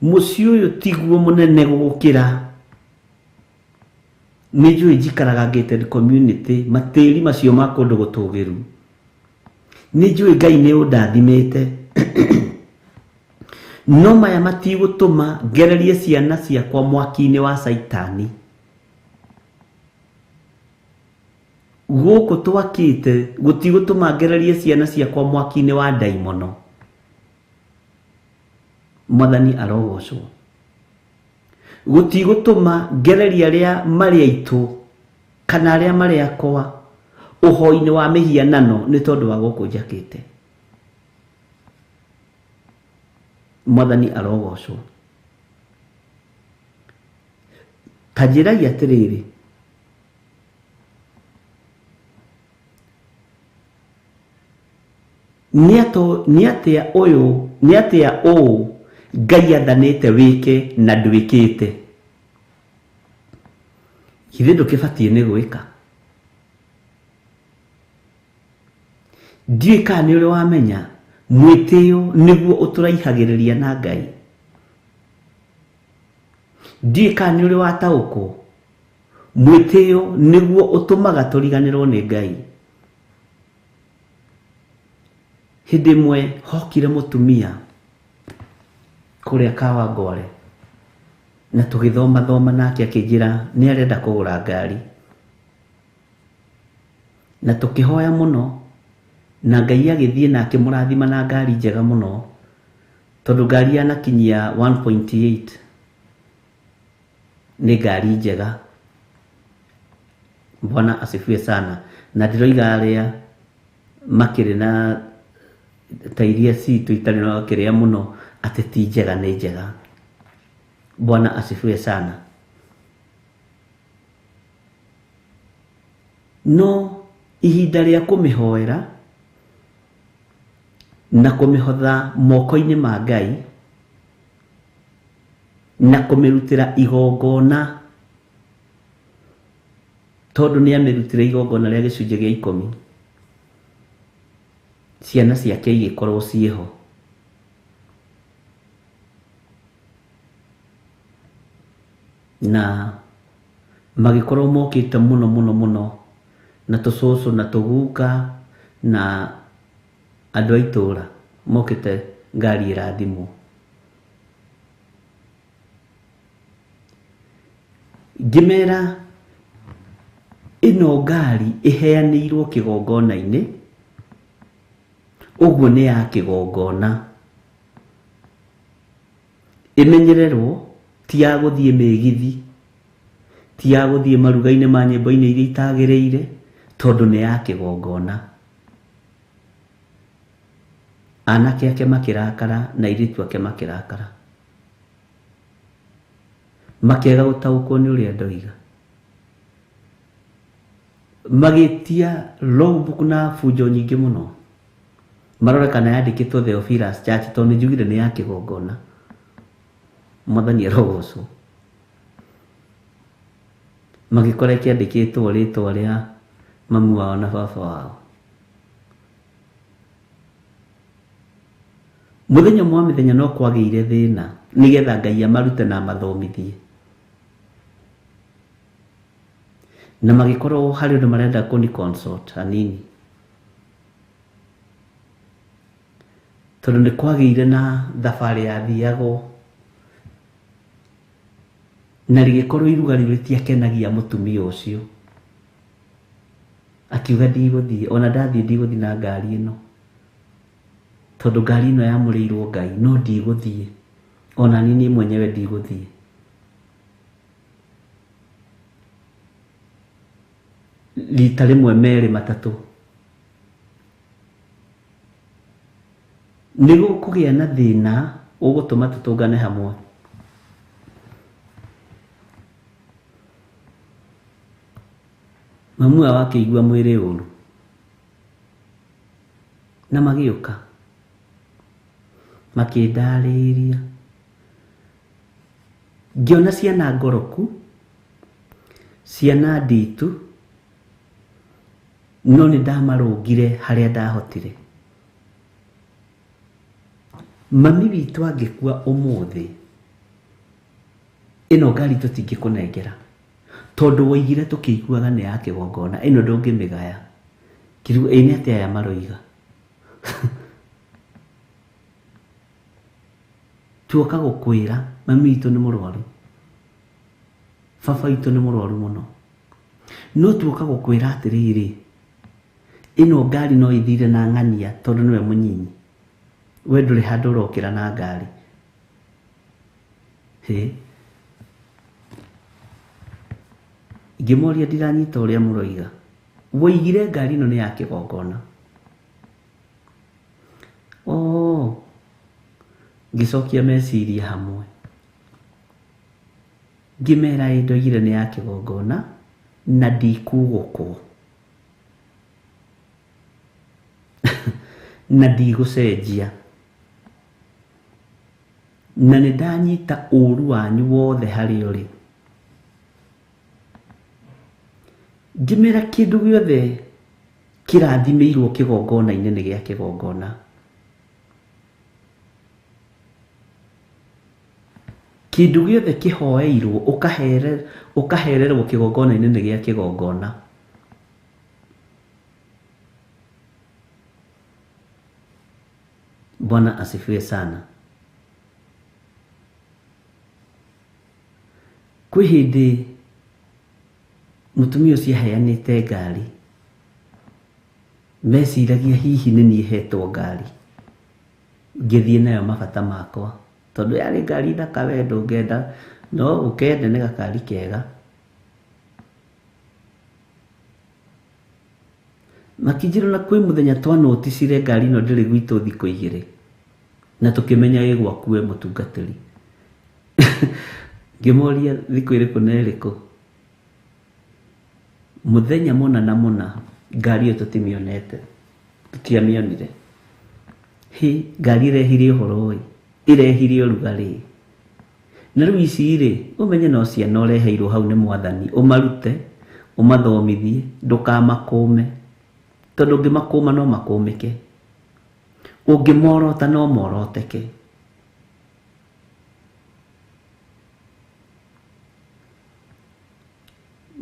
mũciĩ ũyũ tiguo mũnene gũgũkĩra. Nĩ njũĩ njikaraga gated community, matĩri macio ma kũndũ gũtũũgĩru. Nĩ njũĩ Ngai nĩ ũndathimĩte. No maya matigũtũma ngererie ciana ciakwa mwaki-inĩ wa Caitani. Gũkũ twakĩte gũtigũtũma ngererie ciana ciakwa mwaki-inĩ wa ndaimono. Mwathani arogocwo. Gũtigũtũma ngererie arĩa marĩ aitũ kana arĩa marĩ akwa ũhoi-inĩ wa mĩhianano nĩ tondũ wa gũkũ njakĩte. Mwathani arogocwo. Ta njĩrai atĩrĩrĩ, nĩ atĩa ũyũ, nĩ atĩa ũũ Ngai athanĩte wĩke na ndwĩkĩte? Githĩ ndũkĩbatiĩ nĩ gwĩka? Ndiũĩ kana nĩ ũrĩ wamenya mwĩtĩo nĩguo ũtũraihagĩrĩria na Ngai. Ndiũĩ kana nĩ ũrĩ wataũkwo mwĩtĩo nĩguo ũtũmaga tũriganĩrwo nĩ Ngai. Hĩndĩ ĩmwe hokire mũtumia kũrĩa Kawangware na tũgĩthoma thoma nake akĩnjĩra nĩ arenda kũgũra ngari, na tũkĩhoya mũno na Ngai agĩthiĩ na akĩmũrathima na ngari njega mũno, tondũ ngari yanakinyia 1.8 nĩ ngari njega. Bwana asifiwe sana. Na ndĩroiga arĩa makĩrĩ na ta iria citũ itarĩ na kĩrĩa mũno atĩ ti njega, nĩ njega. Bwana asifiwe sana. No ihinda rĩa kũmĩhoera na kũmĩhotha moko-inĩ ma Ngai na kũmĩrutĩra igongona Tondũ nĩ amĩrutire igongona rĩa gĩcunjĩ gĩa 10. Ciana ciake igĩkorwo ciĩho. Na magĩkorwo mokĩte mũno mũno mũno na tũcũcũ na tũguka na andũ a itũũra mokĩte ngari ĩrathimwo. Ngĩmera ĩno ngari ĩheanĩirwo kĩgongona-inĩ, ũguo nĩ ya kĩgongona, ĩmenyererwo ti ya gũthiĩ mĩgithi, ti ya gũthiĩ maruga-inĩ ma nyĩmbo-inĩ iria itagĩrĩire, tondũ nĩ ya kĩgongona. Anake ake makĩrakara na airĩtu ake makĩrakara, makĩaga gũtaũkwo nĩ ũrĩa ndoiga, magĩtia logbook na bunjo nyingĩ mũno. Marore kana yandĩkĩtwo Theophilus Church, tondũ nĩ njugire nĩ ya kĩgongona. Mwathani arogocwo. Magĩkora kĩandĩkĩtwo rĩtwa rĩa mamu wao na baba wao. Mũthenya ũmwe wa mĩthenya no kwagĩire thĩna nĩgetha Ngai amarute na amathomithie. Na magĩkorwo harĩ ũndũ marenda kũni consult hanini, tondũ nĩ kwagĩire na thabarĩ yathiagwo na rĩgĩkorwo iruga rĩu rĩtiakenagia mũtumia ũcio. Akiuga ndigũthiĩ, ona ndathiĩ ndigũthiĩ na ngari ĩno, tondũ ngari ĩno yamũrĩirwo Ngai, no ndigũthiĩ, ona niĩ mwenyewe ndigũthiĩ. Rita rĩmwe merĩ matatũ nĩ gũkũgĩa na thĩna ũgũtũma tũtũngane hamwe. Mamu wao akĩigua mwĩrĩ ũru na magĩũka makĩndarĩria. Ngĩona ciana ngoroku, ciana nditu, no nĩ ndamarũngire harĩa ndahotire. Mami witũ angĩkua ũmũthĩ, ĩno ngari tũtingĩkũnengera, tondũ woigire tũkĩiguaga nĩ ya kĩgongona, ĩno ndũngĩmĩgaya. Kĩrĩu ĩ nĩ atĩa aya maroiga? Tuoka gũkwĩra mami witũ nĩ mũrwaru, baba witũ nĩ mũrwaru mũno, no tuoka gũkwĩra atĩrĩrĩ, ĩno ngari no ĩthire na ng'ania tondũ nĩwe mũnyinyi, we ndũrĩ handũ ũrokĩra na ngari. Hĩ, ngĩmoria ndiranyita ũrĩa mũroiga. Woigire ngari ĩno nĩ ya kĩgongona. Oh, ngĩcokia meciria hamwe, ngĩmera ĩ ndoigire nĩ ya kĩgongona na ndikugũkwo na ndigũcenjia, na nĩ ndanyita ũru wanyu wothe harĩ ũrĩ. Ngĩmera kĩndũ gĩothe kĩrathimĩirwo kĩgongona-inĩ nĩ gĩa kĩgongona. Kĩndũ gĩothe kĩhoeirwo ũkahererwo kĩgongona-inĩ nĩ gĩa kĩgongona. Bwana asifiwe sana. Kwĩ hĩndĩ mũtumia ũcio aheanĩte ngari, meciragia hihi nĩ niĩ hetwo ngari ngĩthiĩ nayo mabata makwa, tondũ yarĩ ngari thaka we ndũngĩenda, no ũkende nĩ gakari kega. Makĩnjĩra na kwĩ mũthenya twanoticire ngari ĩno ndĩrĩ gwitũ thikũ igĩrĩ, na tũkĩmenya ĩ gwaku we mũtungatĩri. Ngĩmoria thikũ ĩrĩkũ na ĩrĩkũ. Mũthenya mũna na mũna ngari ĩyo tũtimĩonete, tũtiamĩonire. Hĩ, ngari ĩrehire ũhoro ĩ, ĩrehire ũrugarĩ. Na rĩu ici rĩ, ũmenye no ciana ũreheirwo hau nĩ mwathani, ũmarute Ũmathomithie, ndũkamakũme, tondũ ũngĩmakũma no makũmĩke, ũngĩmorota no moroteke.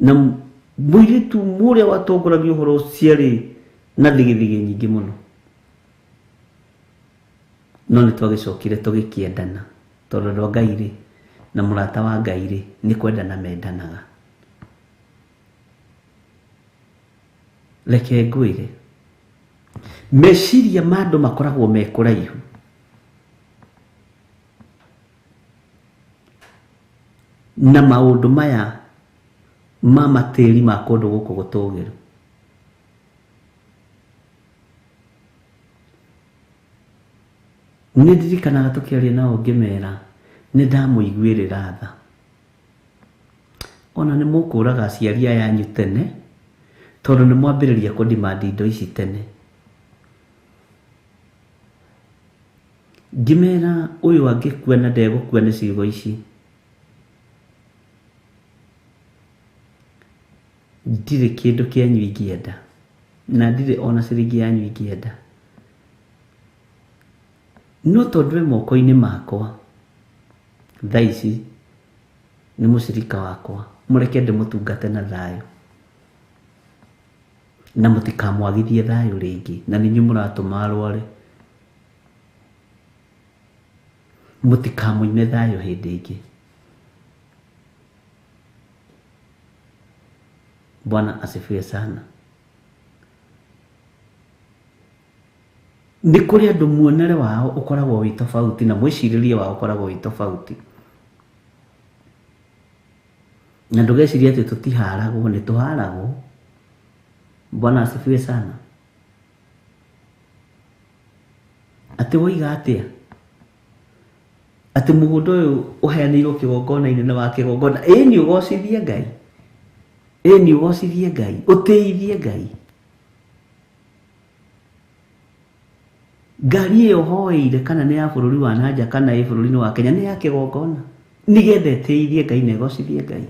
Na mũirĩtu mũrĩa watongoragia ũhoro ũcio arĩ na thigithigi nyingĩ mũno, no nĩ twagĩcokire tũgĩkĩendana, tondũ andũ a Ngai rĩ, na mũrata wa Ngai rĩ, nĩ kwendana mendanaga. Reke ngwĩre, meciria ma andũ makoragwo me kũraihu. Na maũndũ maya ma matĩri ma kũndũ gũkũ gũtũgĩru. Nĩ ndirikanaga tũkĩaria nao ngĩmera nĩ ndamũiguĩrĩra tha. Ona nĩ mũkũraga aciari aya anyu tene, tondũ nĩ mwambĩrĩria kũ demand indo ici tene. Ngĩmera ũyũ angĩkua na ndegũkua nĩ ciugo ici, ndirĩ kĩndũ kĩanyu ingĩenda, na ndirĩ ona ciringi yanyu ingĩenda. No tondũ ĩ moko-inĩ makwa thaa ici nĩ mũcirika wakwa, mũreke ndĩmũtungate na thayũ, na mũtikamwagithie thayũ rĩngĩ, na nĩ inyuĩ mũratũma arware. Mũtikamũime thayũ hĩndĩ ĩngĩ. Bwana asifiwe sana. Nĩ kũrĩ andũ muonere wao ũkoragwo wĩ tofauti na mwĩcirĩrie wao ũkoragwo wĩ tofauti. Na ndũgecirie atĩ tũtiharagwo, nĩ tũharagwo. Bwana asifiwe sana. Atĩ woiga atĩa? Atĩ mũgũnda ũyũ ũheanĩirwo kĩgongona-inĩ na wa kĩgongona. Ĩĩ nĩ ũgocithie Ngai. Ĩĩ nĩ ũgocithie Ngai, ũtĩithie Ngai. Ngari ĩyo hoeire kana nĩ ya bũrũri wa nanja kana ĩ bũrũri-inĩ wa Kenya nĩ ya kĩgongona, nĩgetha ĩtĩithie Ngai na ĩgocithie Ngai.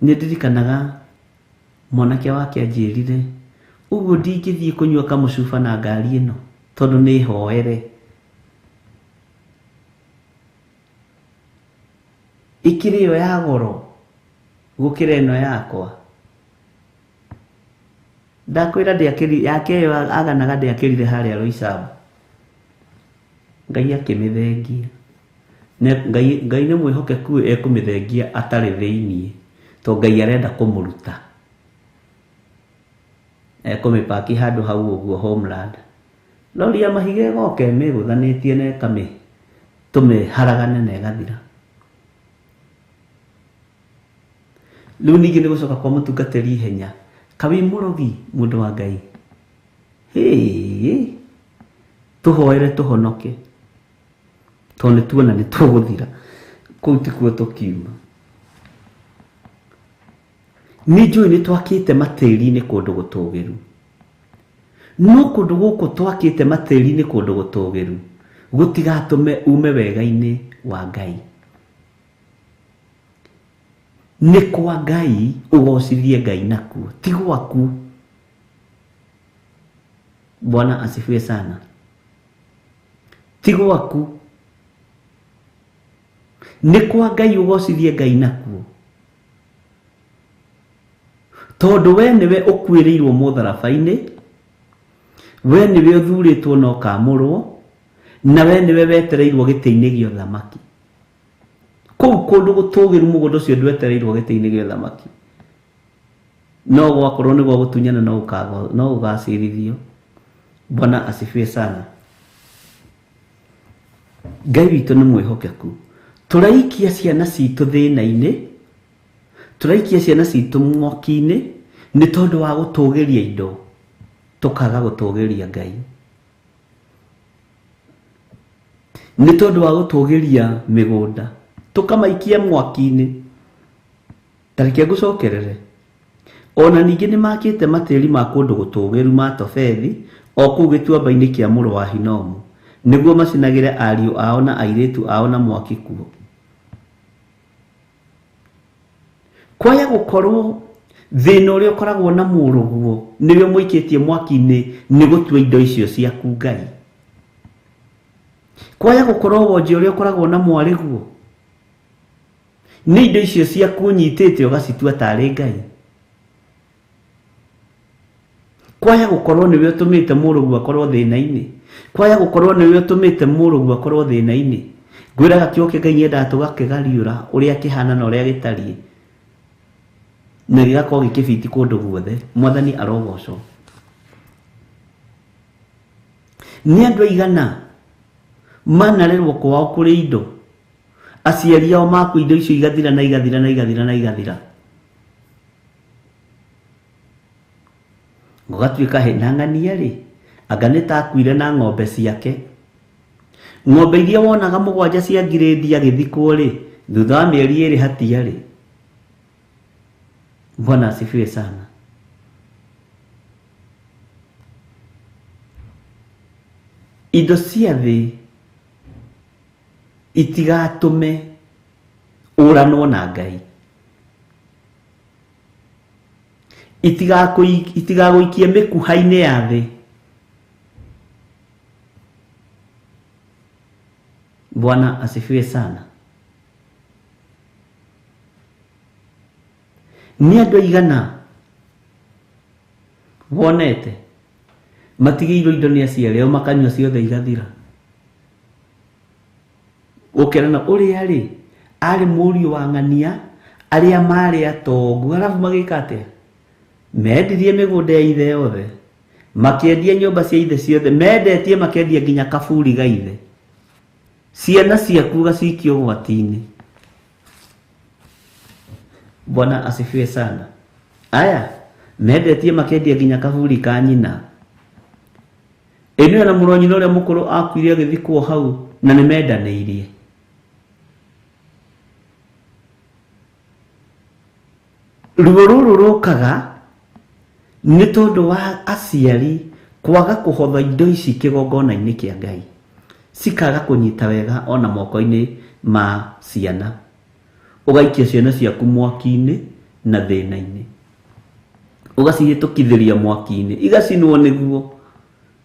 Nĩ ndirikanaga mwanake wake anjĩrire ũguo ndingĩthiĩ kũnyua kamũcuba na ngari ĩno tondũ nĩ hoere. Ĩkĩrĩ ĩyo ya goro gũkĩra ĩno yakwa. Ndakwĩra ndĩakĩri yake ĩyo aganaga ndĩakĩrire harĩa Roysambu. Ngai akĩmĩthengia. Ngai, Ngai nĩ mwĩhokeku ekũmĩthengia atarĩ thĩiniĩ, tondũ Ngai arenda kũmũruta. Ekũmĩpaki handũ hau ũguo homeland. Lori ya mahiga ĩgoka ĩmĩgũthanĩtie na ĩkamĩtũma ĩharagane na ĩgathira. Rĩu ningĩ nĩ gũcoka kwa mũtungatĩri ihenya. Ka wĩ mũrogi mũndũ wa Ngai. Hĩĩ, tũhoere tũhonoke, tondũ nĩ tuona nĩ tũgũthira. Kũu tikuo tũkiuma. Nĩ njũĩ nĩ twakĩte matĩri-inĩ kũndũ gũtũgĩru. No kũndũ gũkũ twakĩte matĩri-inĩ kũndũ gũtũgĩru gũtigatũme ume wega-inĩ wa Ngai. Nĩ kwa Ngai ũgocithie Ngai nakuo, ti gwaku. Bwana asifiwe sana. Ti gwaku. Nĩ kwa Ngai ũgocithie Ngai nakuo. Tondũ we nĩwe ũkuĩrĩirwo mũtharaba-inĩ, we nĩwe ũthurĩtwo na ũkamũrwo, na we nĩwe wetereirwo gĩtĩ-inĩ gĩa ũthamaki. Kũu kũndũ gũtũgĩru mũgũnda ũcio ndwetereirwo gĩtĩ-inĩ gĩa ũthamaki. No gwakorwo nĩ gwa gũtunyana no ũgacirithio. Bwana asifiwe sana. Ngai witũ nĩ mwĩhokeku. Tũraikia ciana citũ thĩna-inĩ, tũraikia ciana citũ mwaki-inĩ nĩ tondũ wa gũtũgĩria indo, tũkaga gũtũgĩria Ngai. Nĩ tondũ wa gũtũgĩria mĩgũnda, tũkamaikia mwaki-inĩ. Ta reke ngũcokerere. Ona ningĩ nĩ makĩte matĩri ma kũndũ gũtũgĩru ma Tofethi o kũu gĩtuamba-inĩ kĩa mũrũ wa Hinomu, nĩguo macinagĩre ariũ ao na airĩtu ao na mwaki kuo. Kwaya gũkorwo thĩna ũrĩa ũkoragwo na mũrũguo nĩwe mũikĩtie mwaki-inĩ nĩ gũtua indo icio ciaku Ngai. Kwaya gũkorwo wonje ũrĩa ũkoragwo na mwarĩguo nĩ indo icio ciaku ũnyitĩte ũgacitua tarĩ Ngai. Kwaya gũkorwo nĩwe ũtũmĩte mũrũguo akorwo thĩna-inĩ. Kwaya gũkorwo nĩwe ũtũmĩte mũrũguo akorwo thĩna-inĩ. Ngwĩraga kiugo kĩa Ngai nyendaga tũgakĩgariũra ũrĩa kĩhana na ũrĩa gĩtariĩ, na gĩgakorwo gĩkĩbiti kũndũ guothe. Mwathani arogocwo. Nĩ andũ aigana manarerwo kwao kũrĩ indo, aciari ao makua indo icio igathira na igathira na igathira na igathira. Gũgatuĩka hena ng'ania rĩ, anga nĩ ta akuire na ng'ombe ciake. Ng'ombe iria wonaga mũgwanja cia ngirĩndi agĩthikwo rĩ, thutha wa mĩeri ĩrĩ hatiarĩ. Bwana asifiwe sana. Indo cia thĩ itigatũme ũranwo na Ngai. Itigagũikie mĩkuha-inĩ ya thĩ. Bwana asifiwe sana. Nĩ andũ aigana wonete matigĩirwo indo nĩ aciari ao makanyua ciothe igathira. Ũkerana ũrĩa rĩ arĩ mũriũ wa ng'ania arĩa marĩ atongu, arabu magĩka atĩa? Mendirie mĩgũnda ya ithe yothe, makĩendia nyũmba cia ithe ciothe, mendetie makendia nginya kaburi ga ithe. Ciana ciaku ũgacikio ũgwati-inĩ. Bwana asifiwe sana. Aya mendetie makendia nginya kaburi ka nyina. Ĩno na mũrũ wa nyina ũrĩa mũkũrũ akuire agĩthikwo hau na nĩ mendanĩirie. Ruo rũrũ rũkaga nĩ tondũ wa aciari kwaga kũhotha indo ici kĩgongona-inĩ kĩa Ngai, cikaga kũnyita wega ona moko-inĩ ma ciana. Ũgaikia ciana ciaku mwaki-inĩ na thĩna-inĩ, ũgacihĩtũkithĩria mwaki-inĩ igacinwo nĩguo.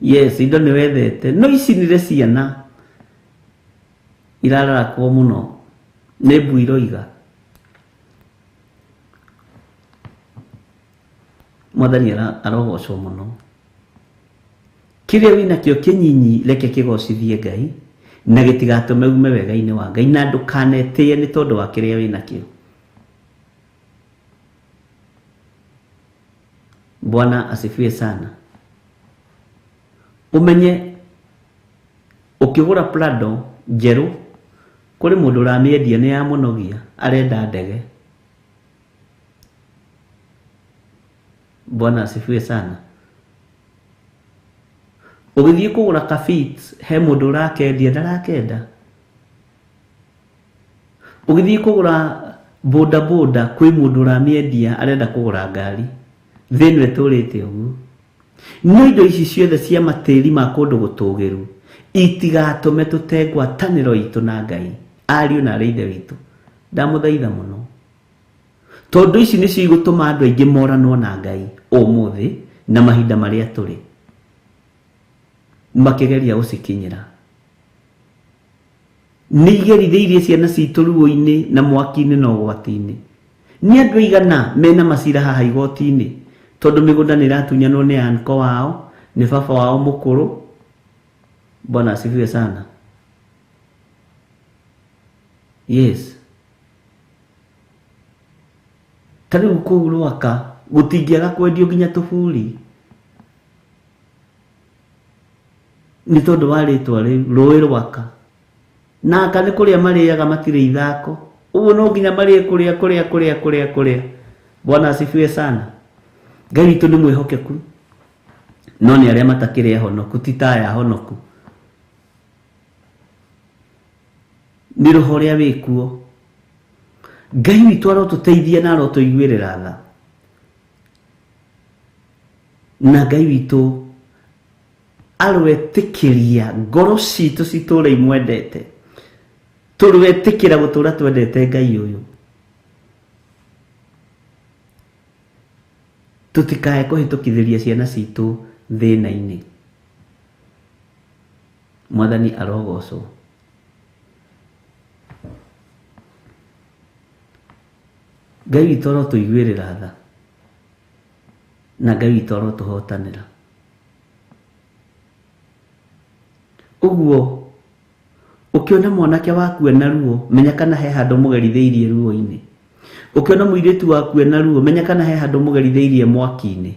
Yes, indo nĩ wethete, no icinire ciana irararakwo mũno nĩ mbui iroiga. Mwathani arogocwo mũno. Kĩrĩa wĩnakĩo kĩnyinyi reke kĩgocithie Ngai na gĩtigatũme ume wega-inĩ wa Ngai, na ndũkanetĩe nĩ tondũ wa kĩrĩa wĩnakĩo. Bwana asifiwe sana. Ũmenye ũkĩgũra Prado njerũ kũrĩ mũndũ ũramĩendia nĩ yamũnogia, arenda ndege. Bwana asifiwe sana. Ũgĩthiĩ kũgũra kabit he mũndũ ũrakendia ndarakenda. Ũgĩthiĩ kũgũra boda boda kwĩ mũndũ ũramĩendia arenda kũgũra ngari. Thĩ ĩno ĩtũrĩte ũguo. No indo ici ciothe cia matĩri ma kũndũ gũtũgĩru itigatũme tũte ngwatanĩro itũ na Ngai, ariũ na arĩ ithe witũ. Ndamũthaitha mũno, tondũ ici nĩcio igũtũma andũ aingĩ moranwo na Ngai ũmũthĩ na mahinda marĩa tũrĩ, makĩgeria gũcikinyĩra. Nĩ igerithĩirie ciana citũ ruo-inĩ na mwaki-inĩ na ũgwati-inĩ. Nĩ andũ aigana mena macira haha igoti-inĩ tondũ mĩgũnda nĩ ĩratunyanwo nĩ anko wao, nĩ baba wao mũkũrũ. Bwana asifiwe sana. Yes. Ta rĩu kũu Rwaka gũtingĩaga kwendio nginya tũburi nĩ tondũ wa rĩtwa rĩu rũĩ Rwaka. Na aka nĩ kũrĩa marĩaga matirĩ ithako, ũguo no nginya marĩe kũrĩa kũrĩa kũrĩa kũrĩa kũrĩa. Bwana asifiwe sana. Ngai witũ nĩ mwĩhokeku, no nĩ arĩa matakĩrĩ ahonoku, ti ta aya ahonoku. Nĩ roho ũrĩa wĩkuo. Ngai witũ arotũteithia na arotũiguĩrĩra tha. Na Ngai witũ aroetĩkĩria ngoro citũ citũre imwendete. Tũroetĩkĩra gũtũra twendete Ngai ũyũ. Tutikae kũhĩtũkithĩria ciana citũ thĩna-inĩ. Mwathani arogocwo. Ngai witũ arotũiguĩrĩra tha na Ngai witũ arotũhotanĩra. Ũguo ũkĩona mwanake waku ena ruo, menya kana he handũ mũgerithĩirie ruo-inĩ. Ũkĩona mũirĩtu waku ena ruo, menya kana he handũ mũgerithĩirie mwaki-inĩ.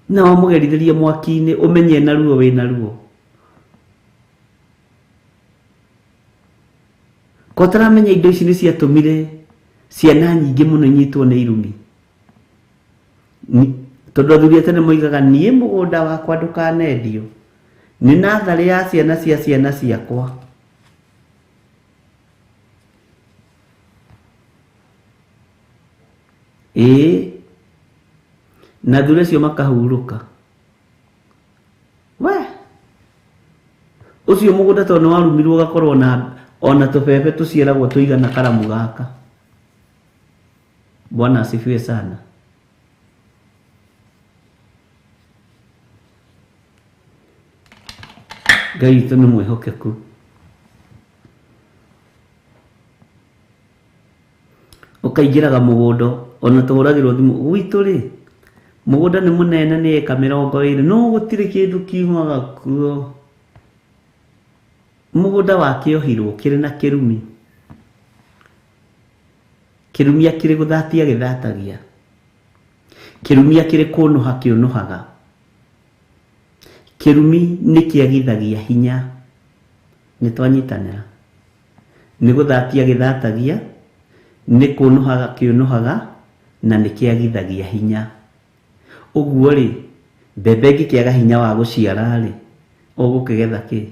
Na wamũgerithĩria mwaki-inĩ, ũmenye ena ruo wĩna ruo. Ko ũtaramenya indo ici nĩ ciatũmire ciana nyingĩ mũno inyitwo nĩ irumi. Tondũ athuri a tene moigaga niĩ mũgũnda wakwa ndũkanendio, nĩ natharĩ ya ciana cia ciana ciakwa. Ĩĩ, na athuri acio makahurũka. We ũcio mũgũnda tondũ nĩ warumirwo ũgakorwo na ona tũbebe tũciaragwo tũigana karamu gaka. Bwana asifiwe sana. Ngai witũ nĩ mwĩhokeku. Ũkaingĩraga mũgũnda ona tũhũragĩrwo thimũ gwitũ rĩ, mũgũnda nĩ mũnene nĩ ĩka 20 no gũtirĩ kĩndũ kiumaga kuo. Mũgũnda wakĩohirwo kĩrĩ na kĩrumi. Kĩrumi akĩrĩ gũthatia gĩthatagia. Kĩrumi akĩrĩ kũnũha kĩũnũhaga. Kĩrumi nĩ kĩagithagia hinya. Nĩ twanyitanĩra. Nĩ gũthatia gĩthatagia, nĩ kũnũhaga kĩũnũhaga, na nĩ kĩagithagia hinya. Ũguo rĩ, mbembe ĩngĩkĩaga hinya wa gũciara rĩ, ũgũkĩgetha kĩ?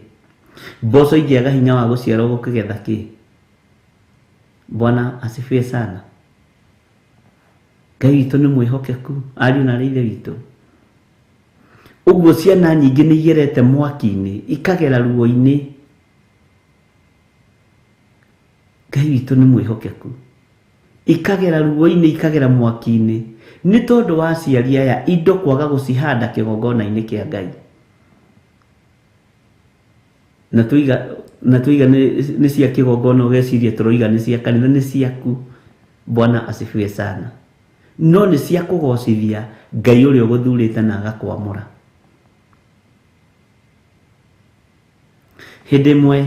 Mboco ingĩaga hinya wa gũciara ũgũkĩgetha kĩ? Bwana asifiwe sana. Ngai witũ nĩ mwĩhokeku, ariũ na aarĩ a Ithe witũ. Ũguo ciana nyingĩ nĩ igerete mwaki-inĩ, ikagera ruo-inĩ. Ngai witũ nĩ mwĩhokeku. Ikagera ruo-inĩ, ikagera mwaki-inĩ. Nĩ tondũ wa aciari aya indo kwaga gũcihanda kĩgongona-inĩ kĩa Ngai. Na tuiga nĩ cia kĩgongona ũgeciria tũroiga nĩ cia kanitha, nĩ ciaku. Bwana asifiwe sana. No nĩ cia kũgocithia Ngai ũrĩa ũgũthurĩte na agakwamũra. Hĩndĩ ĩmwe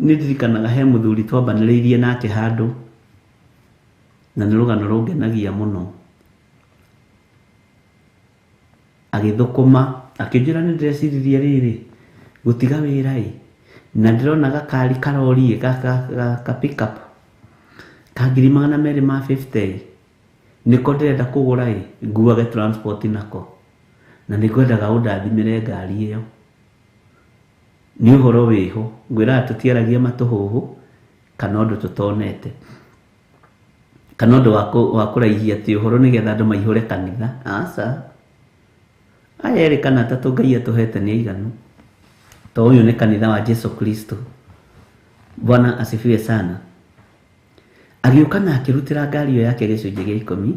nĩ ndirikanaga he mũthuri twambanĩrĩirie nake handũ, na nĩ rũgano rũngenagia mũno. Agĩthũkũma akĩnjĩra nĩ ndĩreciririe rĩrĩ gũtiga wĩra ĩ, na ndĩrona gakari karori ka pick up ka 250,000 nĩko ndĩrenda kũgũra ĩ, nguage transport nako, na nĩngwendaga ũndathimĩre ngari ĩyo. Nĩ ũhoro wĩho, ngwĩraga tũtiaragia matũhũhũ kana ũndũ tũtonete kana ũndũ wa kũraihia atĩ ũhoro nĩgetha andũ maihũre kanitha. Aca, aya erĩ kana atatũ Ngai atũhete nĩ aiganu. To ũyũ nĩ kanitha wa Jesu Kristo. Bwana asifiwe sana. Agĩũka na akĩrutĩra ngari ĩyo yake gĩcunjĩ gĩa 10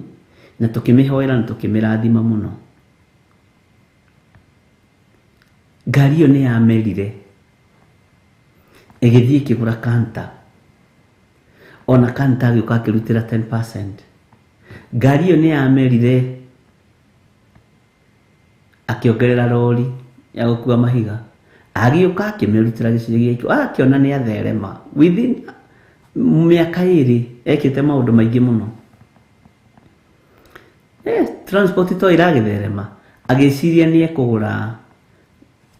na tũkĩmĩhoera na tũkĩmĩrathima mũno. Ngari ĩyo nĩ yamerire, ĩgĩthiĩ ĩkĩgũra kanta. Ona kanta agĩũka akĩrutĩra 10%. Ngari ĩyo nĩ yamerire, akĩongerera rori ya gũkua mahiga. Agĩũka akĩmĩrutĩra gĩcunjĩ gĩa 10, akĩona nĩ atherema. Within mĩaka 2 ekĩte maũndũ maingĩ mũno. Transport to ĩragĩtherema. Agĩciria nĩ ekũgũra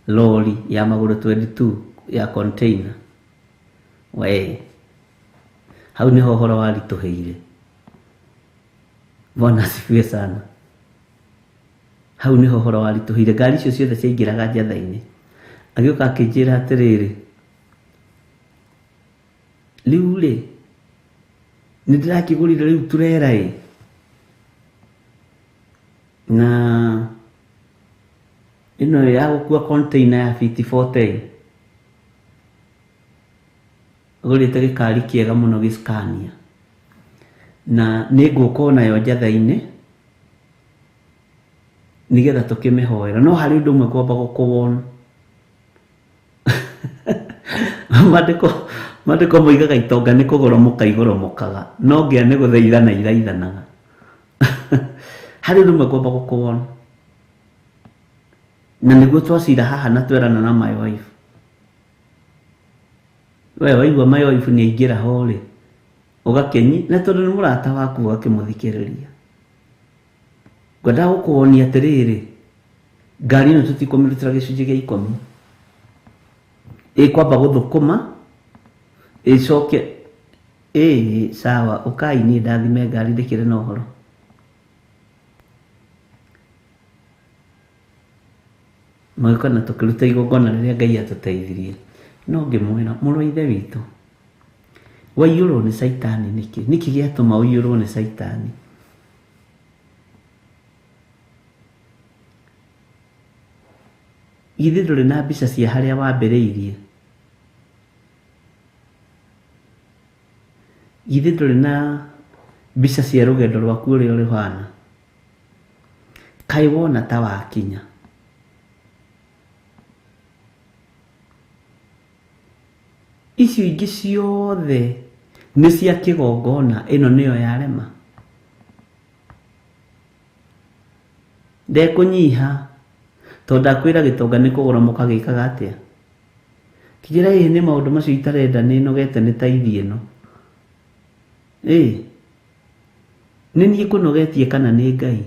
lori ya magũrũ 22 ya container. We, hau nĩho ũhoro waritũhĩire. Bwana asifiwe sana. Hau nĩho ũhoro waritũhĩire. Ngari icio ciothe ciaingĩraga njatha-inĩ. Agĩũka akĩnjĩra atĩrĩrĩ, rĩu rĩ nĩ ndĩrakĩgũrire rĩu turera ĩ, na ĩno ya gũkua container ya fiti 40 agũrĩte gĩkari kĩega mũno gĩ Scania. Na nĩ ngũka onayo njatha-inĩ nĩgetha tũkĩmĩhoera. No harĩ ũndũ ũmwe ngwamba gũkũwona. Mandĩko moigaga itonga nĩ kũgoromoka igoromokaga, no ngĩa nĩ gũthaithana ithaithanaga. Harĩ ũndũ ũmwe ngwamba gũkũwona. Na nĩguo twacira haha na twerana na my wife. We waigua my wife nĩ aingĩra ho rĩ, ũgakĩnyi na tondũ nĩ mũrata waku ũgakĩmũthikĩrĩria. Ngwendaga gũkũwonia atĩrĩrĩ, ngari ĩno tũtikũmĩrutĩra gĩcunjĩ gĩa 10. Ĩkwamba gũthũkũma ĩcoke ĩĩ sawa, ũkai niĩ ndathime ngari ndĩkĩrĩ na ũhoro. Magĩũka na tũkĩruta igongona rĩrĩa Ngai atũteithirie. No ngĩmwĩra mũrũ wa ithe witũ, waiyũrwo nĩ caitani nĩkĩ? Nĩkĩ gĩatũma ũiyũrwo nĩ caitani? Githĩ ndũrĩ na mbica cia harĩa wambĩrĩirie? Githĩ ndũrĩ na mbica cia rũgendo rwaku ũrĩa rũhana? Kaĩ wona ta wakinya? Icio ingĩ ciothe nĩ cia kĩgongona, ĩno nĩyo yarema. Ndekũnyiha tondũ ndakwĩra gĩtonga nĩ kũgoromoka gĩkaga atĩa. Kĩnjĩra ĩĩ nĩ maũndũ macio itarenda, nĩ nogete nĩ taithi ĩno. Ĩĩ nĩ niĩ ngũnogetie kana nĩ Ngai?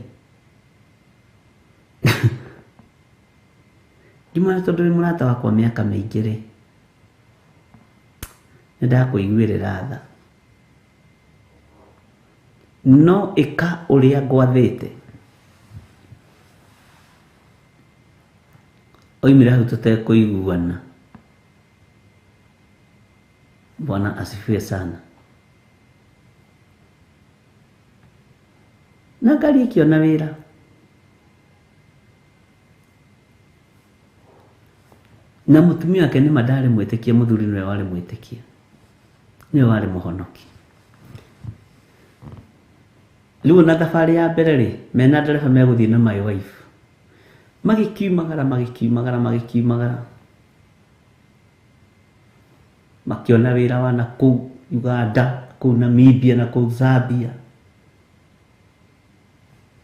Ngĩmwĩra tondũ wĩ mũrata wakwa mĩaka mĩingĩ rĩ, nĩ ndakũiguĩrĩra tha. No ĩka ũrĩa ngwathĩte. Oimire hau tũtekũiguana. Bwana asifiwe sana. Na ngari ĩkĩona wĩra. Na mũtumia wake nĩ ma ndarĩ mwĩtĩkia, mũthuri nĩwe warĩ mwĩtĩkia, nĩwe warĩ mũhonoki. Rĩu ona thabarĩ ya mbere rĩ, mena ndereba megũthiĩ na my wife. Magĩkiumagara, magĩkiumagara, magĩkiumagara. Makĩona wĩra wa na kũu Uganda, kũu Namibia na kũu Zambia.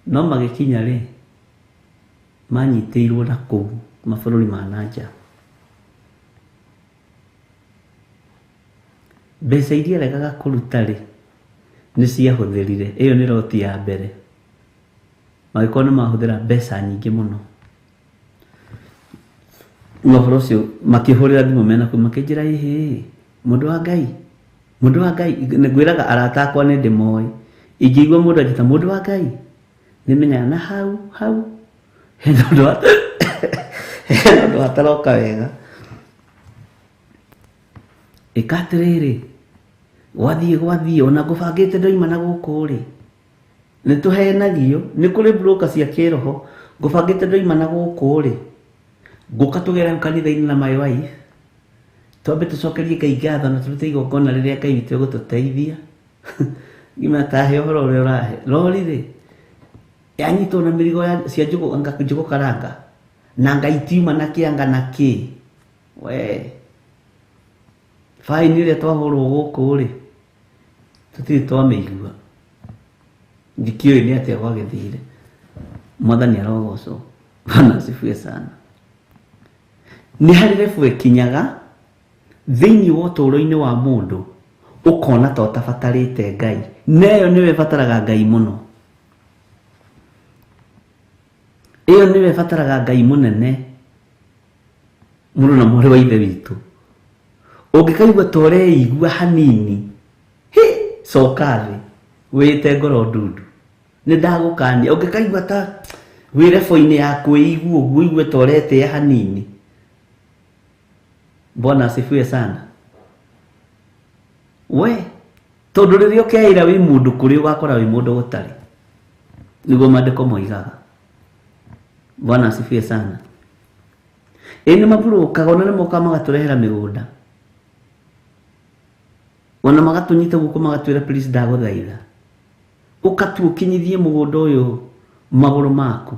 No magĩkinya rĩ, manyitĩirwo na kũu mabũrũri ma na nja. Mbeca iria aregaga kũruta rĩ, nĩ ciahũthĩrire. Ĩyo nĩ roti ya mbere. Magĩkorwo nĩ mahũthĩra mbeca nyingĩ mũno. Na ũhoro ũcio makĩhũrĩra thimũ mena kũu makĩnjĩra ĩhĩ, mũndũ wa Ngai, mũndũ wa Ngai, ngwĩraga arata akwa nĩ ndĩmoĩ. Ingĩigua mũndũ anjĩta mũndũ wa Ngai, nĩmenyaga na hau hau hena ũndũ ataroka wega. Ĩka atĩrĩrĩ, gwathiĩ gwathiĩ, ona ngũbangĩte ndoima na gũkũ rĩ, nĩ tũhenagio, nĩ kũrĩ broker cia kĩroho, ngũbangĩte ndoima na gũkũ rĩ, ngũka tũgere kanitha-inĩ na my wife, twambe tũcokerie Ngai ngatho na tũrute igongona rĩrĩa Ngai witũ egũtũteithia. Ngĩmera tahe ũhoro ũrĩa ũrahe. Rori rĩ, yanyitwo na mĩrigo ya cia njũgũ karanga, na ngai tiuma na kĩanga na kĩ. We, faini ĩrĩa twahũrwo gũkũ rĩ, tũtirĩ twamĩigua. Ndikĩũĩ nĩ atĩa gwagĩthire. Mwathani arogocwo. Bwana asifiwe sana. Nĩ harĩ level ĩkinyaga thĩinĩ wa ũtũũro-inĩ wa mũndũ ũkona ta ũtabatarĩte Ngai. Na ĩyo nĩyo ĩbataraga Ngai mũno. Ĩyo nĩyo ĩbataraga Ngai mũnene mũno na mwarĩ wa ithe witũ. Ũngĩkaigua ta ũreigua hanini, hi, coka thĩ, wĩte ngoro ndundu. Nĩ ndagũkania. Ũngĩkaigua ta wĩ level-inĩ ya kwĩigua ũguo, ũigue ta ũretĩĩa hanini. Bwana asifiwe sana. We, tondũ rĩrĩa ũkeĩra wĩ mũndũ kũrĩ ũgakora wĩ mũndũ gũtarĩ. Nĩguo maandĩko moigaga. Bwana asifiwe sana. Ĩ nĩ maburũkaga, ona nĩ mokaga magatũrehera mĩgũnda. Ona magatũnyita guoko magatwĩra please ndagũthaitha. Ũka tu ũkinyithie mũgũnda ũyũ magũrũ maku.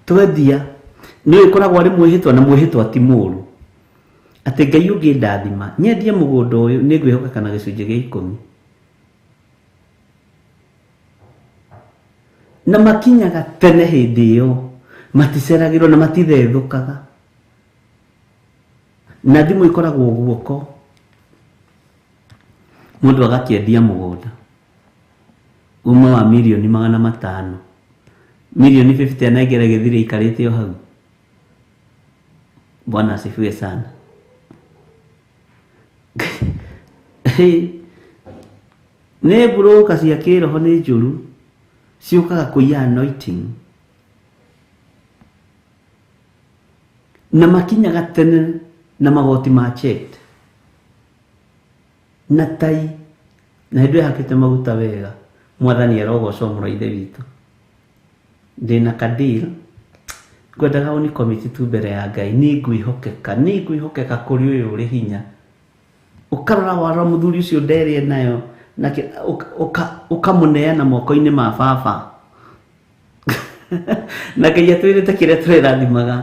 Twendia nĩ ũkoragwo arĩ mwĩhĩtwa na mwĩhĩtwa ti mũũru. Atĩ Ngai ũngĩndathima nyendie mũgũnda ũyũ nĩ ngwĩhoka kana gĩcunjĩ gĩa 10. Na makinyaga tene hĩndĩ ĩyo maticeragĩrwo na matithethũkaga. Na thimũ ikoragwo guoko. Mũndũ agakĩendia mũgũnda uma wa mirioni 500 mirioni 50 anengere gĩthiri ikarĩte o hau. Bwana asifiwe sana. Nĩ mburũka cia kĩroho nĩ njũru ciũkaga kũiya anointing. Na makinyaga tene na magoti ma checked na tai na hĩndĩ ĩyo maguta wega. Mwathani arogocwo mũno Ithe witũ. Ndĩna kadil ngwendaga ũni commit tu mbere ya Ngai. Nĩ ngwĩhokeka kũrĩ ũyũ ũrĩ hinya. Ũkarora warora mũthuri ũcio nderĩ nayo nake ũkamũneana moko-inĩ ma baba. Na Ngai atwĩrĩte kĩrĩa tũrĩrathimaga.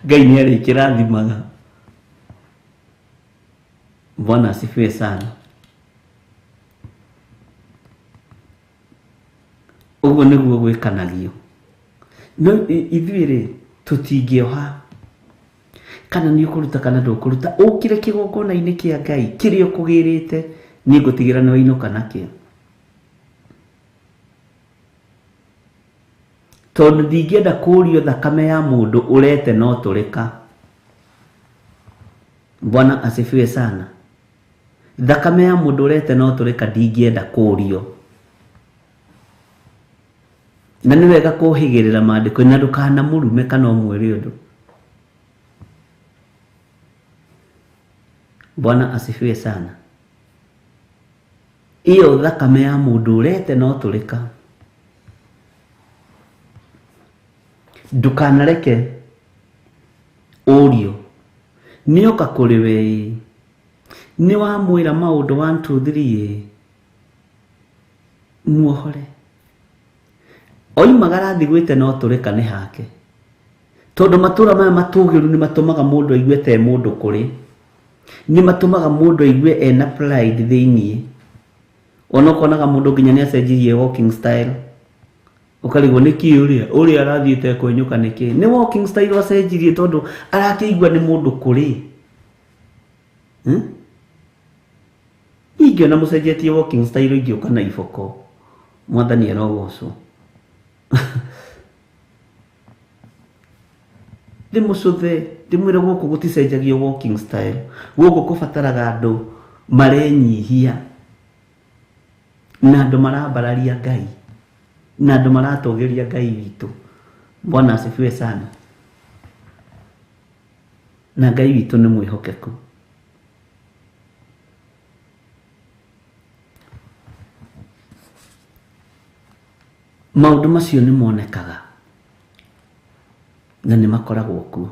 Ngai nĩ arĩkĩrathimaga. Bwana asifiwe sana. Ũguo nĩguo gwĩkanagio. No ithuĩ rĩ tũtingĩoha kana nĩ ũkũruta kana ndũkũruta. Ũkire kĩgongona-inĩ kĩa Ngai kĩrĩa ũkũgĩrĩte nĩ ngũtigĩra nĩ wainũka nakĩo. Tondũ ndingĩenda kũũrio thakame ya mũndũ ũrete no tũrĩka. Bwana asifiwe sana. Thakame ya mũndũ ũrete no tũrĩka ndingĩenda kũũrio. Na nĩ wega kũhĩgĩrĩra maandĩko na ndũkanamũrume kana ũmwĩre ũndũ. Bwana asifiwe sana. Iyo thakame ya mũndũ ũrete no tũrĩka. Ndũkanareke ũrio. Nĩoka kũrĩ we. Nĩ wamwĩra maũndũ 1 2 3 muohore. Oimagara thigwĩte no tũrĩka nĩ hake. Tondũ matũra maya matũgĩru nĩ matũmaga mũndũ aigue te mũndũ kũrĩ. Nĩ matũmaga mũndũ aigue ena pride thĩiniĩ. Ona ũkonaga mũndũ nginya nĩ acenjirie walking style. Ũkarigwo nĩ kĩ ũrĩa arathiĩte kwenyũka nĩ kĩ. Nĩ walking style acenjirie tondũ arakĩigua nĩ mũndũ kũrĩ. Ingĩona mũcenjetie walking style ingĩũka na iboko. Mwathani arogocwo. Ndĩmũcũthe ndĩmwĩre gũkũ gũticenjagio walking style. Gũkũ kũbataraga andũ marenyihia na andũ marambararia Ngai na andũ maratũgĩria Ngai witũ. Bwana asifiwe sana. Na Ngai witũ nĩ mwĩhokeku. Maũndũ macio nĩ monekaga na nĩ makoragwo kuo.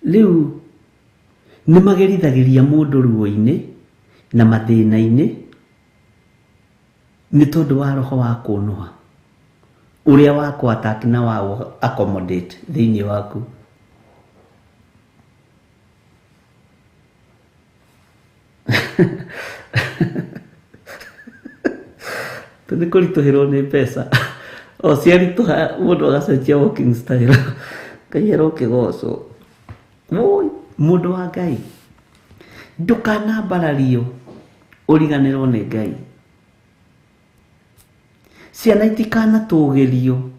Rĩu nĩ magerithagĩria mũndũ ruo-inĩ na mathĩna-inĩ nĩ tondũ wa roho wa kũnũha ũrĩa wa kũ attack na wa accommodate thĩinĩ waku. Nĩ kũritũhĩrwo nĩ mbeca. O ciaritũha mũndũ agacenjia walking style. Ngai arokĩgocwo. Woi, mũndũ wa Ngai ndũkanambarario ũriganĩrwo nĩ Ngai. Ciana itikanatũgĩrio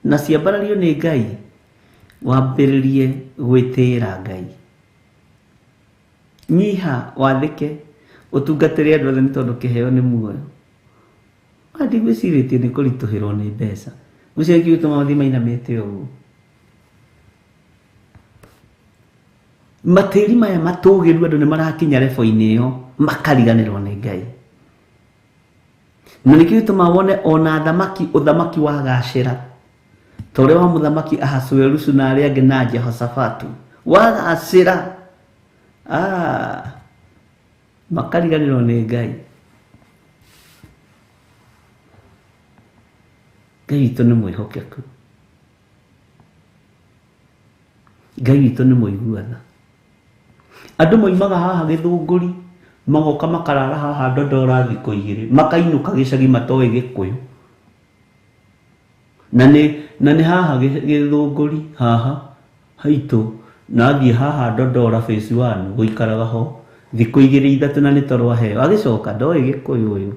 na ciambarario nĩ Ngai wambĩrĩrie gwĩtĩĩra Ngai. Nyiha wathĩke ũtungatĩre andũ othe nĩ tondũ kĩheo nĩ muoyo. Ndigwĩcirĩtie nĩ kũritũhĩrwo nĩ mbeca. Ngwĩciria kĩu gĩtũmaga mathiĩ mainamĩte ũguo. Matĩri maya matũgĩru andũ nĩ marakinya level-inĩ ĩyo makariganĩrwo nĩ Ngai. Na nĩkĩo gĩtũmaga wone ona athamaki ũthamaki wagacĩra. Ta ũrĩa wa mũthamaki Ahasuerusu na arĩa angĩ na Jehoshafatu. Wagacĩra. Makariganĩrwo nĩ Ngai. Ngai witũ nĩ mwĩhokeku. Ngai witũ nĩ mũigua tha. Andũ moimaga haha Gĩthũngũri magoka makarara haha Ndondora thikũ igĩrĩ makainũka gĩcagi matoĩ Gĩkũyũ. Na nĩ haha Gĩthũngũri haha haitũ na athiĩ haha Ndondora phase 1 gũikaraga ho thikũ igĩrĩ ithatũ na nĩ toro aheo agĩcoka ndoĩ Gĩkũyũ ũyũ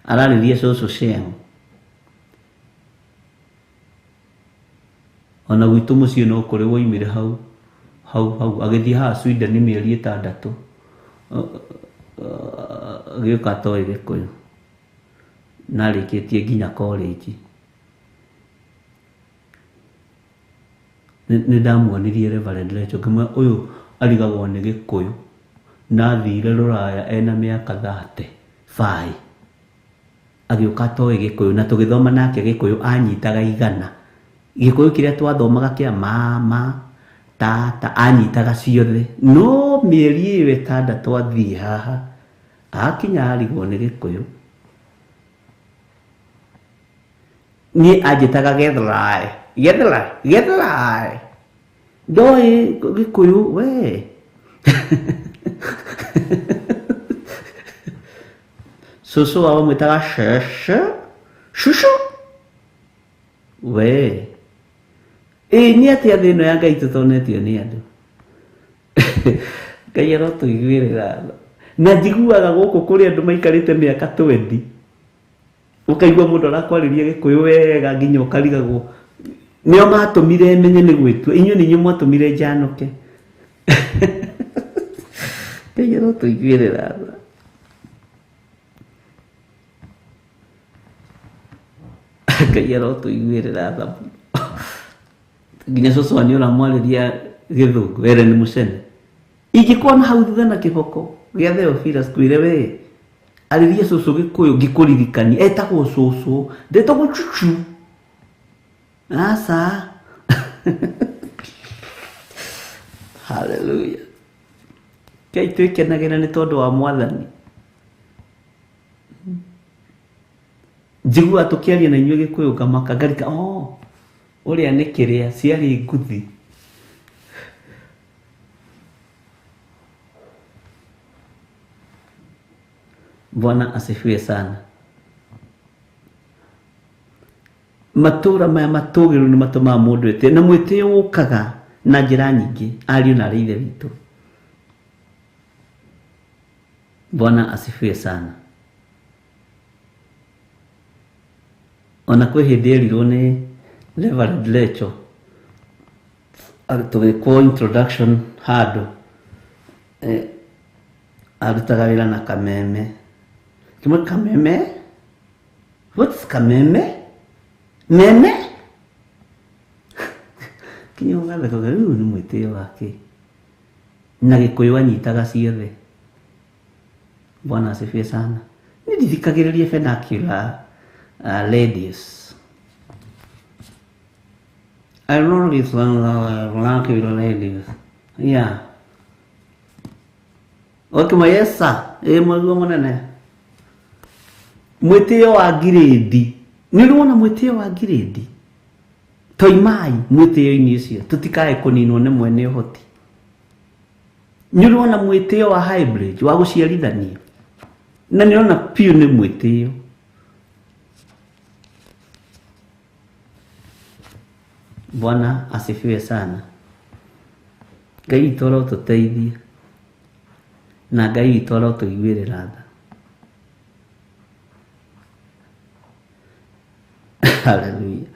ararĩria cũcũ Sheng. Ona gwitũ mũciĩ no kũrĩ woimire hau hau hau agĩthiĩ haha Sweden mĩeri ĩtandatũ agĩũka atoĩ Gĩkũyũ na arĩkĩtie nginya college. Nĩ ndamuonirie Reverend Rachel ngĩmwĩra ũyũ arigagwo nĩ Gĩkũyũ na athire Rũraya ena mĩaka 35 agĩũka atoĩ Gĩkũyũ na tũgĩthoma nake Gĩkũyũ anyitaga igana. Gĩkũyũ kĩrĩa twathomaga kĩa mama tata anyitaga ciothe no mĩeri ĩyo ĩtandatũ athiĩ haha akinya arigwo nĩ Gĩkũyũ. Niĩ anjĩtaga Gethrai Gethrai Gethrai ndoĩ Gĩkũyũ we. Cũcũ wao amwĩtaga cece cucu we. Ĩ nĩ atĩa thĩ ĩno ya Ngai tũtonetio nĩ andũ. Ngai arotũiguĩrĩra tha. Na njiguaga gũkũ kũrĩ andũ maikarĩte mĩaka 20 ũkaigua mũndũ arakwarĩria Gĩkũyũ wega nginya ũkarigagwo nĩo matũmire menye nĩ gwĩtua inyuĩ nĩ inyuĩ mwatũmire njanũke. Ngai arotũiguĩrĩra tha. Ngai arotũiguĩrĩra tha mũno. Nginya cũcũ wanyu ũramwarĩria Gĩthũngũ ere nĩ mũcene. Ingĩkuona hau thutha na kĩboko gĩa Theophilus kwĩre we arĩria cũcũ Gĩkũyũ ngĩkũririkania etagwo cũcũ ndetagwo cucu aca. Hallelujah. Ngai twĩkenagĩra nĩ tondũ wa Mwathani. Njiguaga tũkĩaria na inyuĩ Gĩkũyũ ngamaka ngarika oh ũrĩa nĩ kĩrĩa ciarĩ nguthi. Bwana asifiwe sana. Matũra maya matũgĩru nĩ matũmaga mũndũ etĩe na mwĩtĩo ũkaga na njĩra nyingĩ ariũ na arĩ ithe witũ. Bwana asifiwe sana. Ona kwĩ hĩndĩ erirwo nĩ Reverend Rachel tũgĩkwo introduction handũ arutaga wĩra na Kameme. Kĩmwe Kameme? What's Kameme? Meme? Kinya ũgathekaga rĩu nĩ mwĩtĩo wake. Na Gĩkũyũ anyitaga ciothe. Bwana asifiwe sana. Nĩ ndithikagĩrĩria vernacular ladies. I know this one vernacular ladies. Yeah. Okay, yes sir. Ĩ mũiguo mũnene. Mwĩtĩo wa ngirĩndi. Nĩ ũrĩ wona mwĩtĩo wa ngirĩndi? Toimai mwĩtĩo-inĩ ũcio tũtikae kũninwo nĩ mwene ũhoti. Nĩ ũrĩ wona mwĩtĩo wa hybrid wa gũciarithanio? Na nĩ ũrona piũ nĩ mwĩtĩo. Bwana asifiwe sana. Ngai witũ arotũteithia na Ngai witũ arotũiguĩrĩra tha. Hallelujah.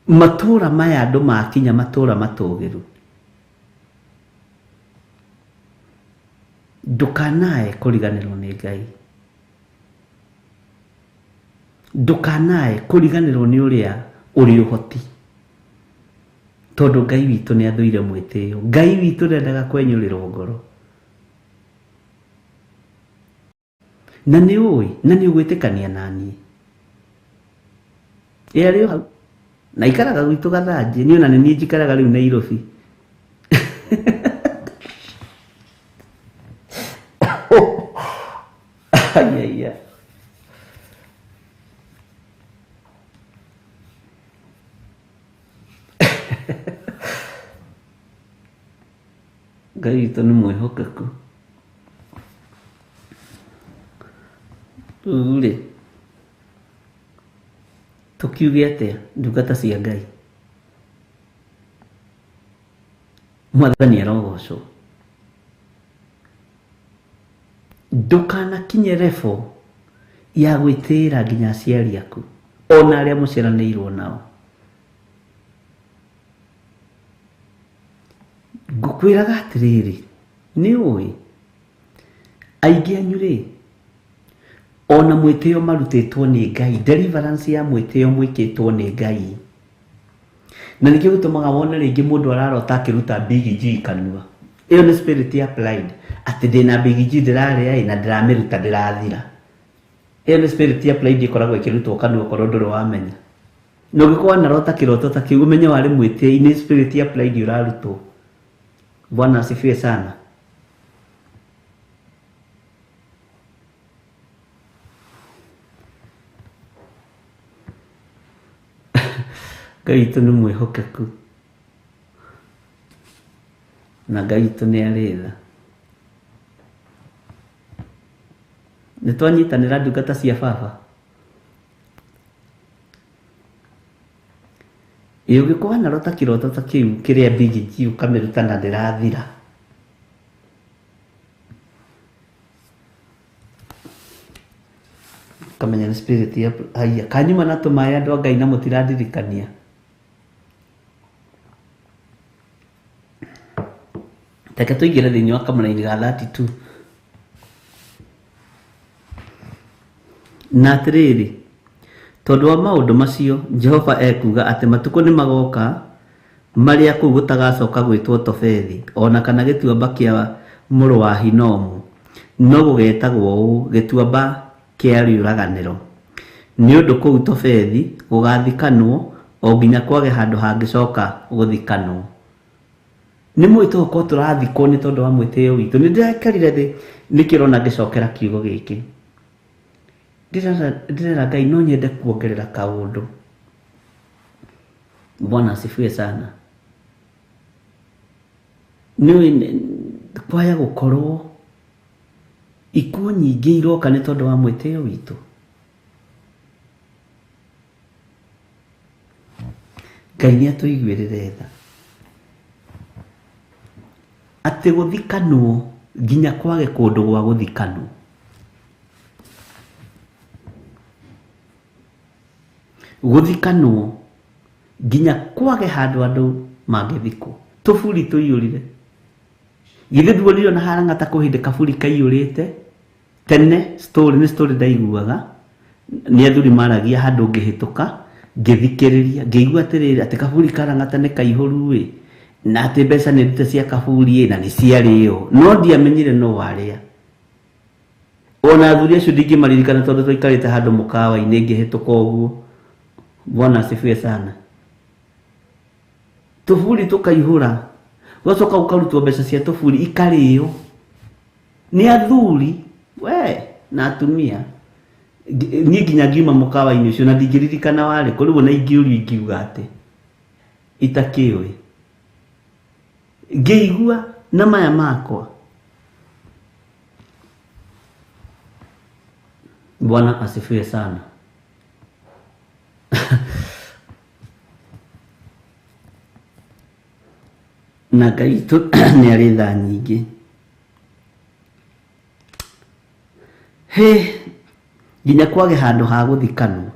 Matũra maya andũ makinya matũra matũgĩru ndũkanae kũriganĩrwo nĩ Ngai. Ndũkanae kũriganĩrwo nĩ ũrĩa ũrĩ ũhoti tondũ Ngai witũ nĩ athũire mwĩtĩo. Ngai witũ ndendaga kwenyũrĩrwo ngoro. Na nĩ ũĩ na nĩ ũgwĩtĩkania naniĩ. Ĩ arĩ o hau na ikaraga gwitũ Gathanjĩ, niĩ ona nĩ niĩ njikaraga rĩu Nairobi. Aiya. Ngai witũ nĩ mwĩhokeku. Rĩu rĩ, tũkiuge atĩa ndungata cia Ngai? Mwathani arogocwo. Ndũkanakinye level ya gwĩtĩĩra nginya aciari aku ona arĩa mũciaranĩirwo nao. Ngũkwĩraga atĩrĩrĩ, nĩ ũĩ aingĩ anyu rĩ, ona mwĩtĩo marutĩtwo nĩ Ngai, deliverance ya mwĩtĩo mwĩkĩtwo nĩ Ngai. Na nĩkĩo gĩtũmaga wone rĩngĩ mũndũ ararota akĩruta Big G kanua. Ĩyo nĩ spirit ya pride, atĩ ndĩna Big G ndĩrarĩa ĩ na ndĩramĩruta ndĩrathira. Ĩyo nĩ spirit ya pride ĩkoragwo ĩkĩrutwo kanua okorwo ndũrĩ wamenya. Na ũngĩkorwo wanarota kĩroto ta kĩu ũmenye warĩ mwĩtĩi, nĩ spirit ya pride ũrarutwo. Bwana asifiwe sana. Ngai witũ nĩ mwĩhokeku na Ngai witũ nĩ arĩ tha. Nĩ twanyitanĩra ndungata cia baba. Ĩ ũngĩkorwo wanarota kĩroto ta kĩu kĩrĩa Big G ũkamĩruta na ndĩrathira, ũkamenya nĩ spirit ya haiya. Kanyuma na tũmaĩ andũ a Ngai na mũtirandirikania. Reke tũingĩre thĩinĩ wa kamũraini ga 32. Na atĩrĩrĩ, tondũ wa maũndũ macio Jehova ekuuga atĩ matukũ nĩ magoka marĩa kũu gũtagacoka gwĩtwo Tofethi ona kana gĩtuamba kĩa mũrũ wa Hinomu, no gũgetagwo ũũ, gĩtuamba kĩa rĩũraganĩro. Nĩ ũndũ kũu Tofethi gũgathikanwo o nginya kwage handũ hangĩcoka gũthikanwo. Nĩ mũĩ tũgũkorwo tũrathikwo nĩ tondũ wa mwĩtĩo witũ. Nĩ ndĩraikarire thĩ nĩkĩo ũrona ngĩcokera kiugo gĩkĩ. Ndĩrera Ngai no nyende kuongerera kaũndũ. Bwana asifiwe sana. Nĩ kwaya gũkorwo ikuũ nyingĩ iroka nĩ tondũ wa mwĩtĩo witũ. Ngai nĩ atũiguĩrĩre tha. Atĩ gũthikanwo nginya kwage kũndũ gwa gũthikanwo. Gũthikanwo nginya kwage handũ andũ mangĩthikwo. Tũburi tũiyũrire. Githĩ nduonire ona harang'ata kwĩ hĩndĩ kaburi kaiyũrĩte tene, story nĩ story ndaiguaga nĩ athuri maragia handũ ngĩhĩtũka ngĩthikĩrĩria ngĩigua atĩrĩrĩ atĩ kaburi karang'ata nĩ kaihũru ĩ na atĩ mbeca nĩ ndute cia kaburi ĩ na nĩ ciarĩo, no ndiamenyire no warĩa. Ona athuri acio ndingĩmaririkana tondũ twaikarĩte handũ mũkawa-inĩ ngĩhĩtũka ũguo. Bwana asifiwe sana. Tũburi tũkaihũra, gũgacoka gũkarutwo mbeca cia tũburi ikarĩo nĩ athuri we na atumia. Niĩ nginya ngiuma mũkawa-inĩ ũcio na ndingĩririkana warĩ kũ, rĩu ona ingĩũrio ingiuga atĩ itakĩũĩ. Ngĩigua na maya makwa. Bwana asifiwe sana. Na Ngai witũ nĩ arĩ tha nyingĩ. Hĩ, nginya kwage handũ ha gũthikanwo,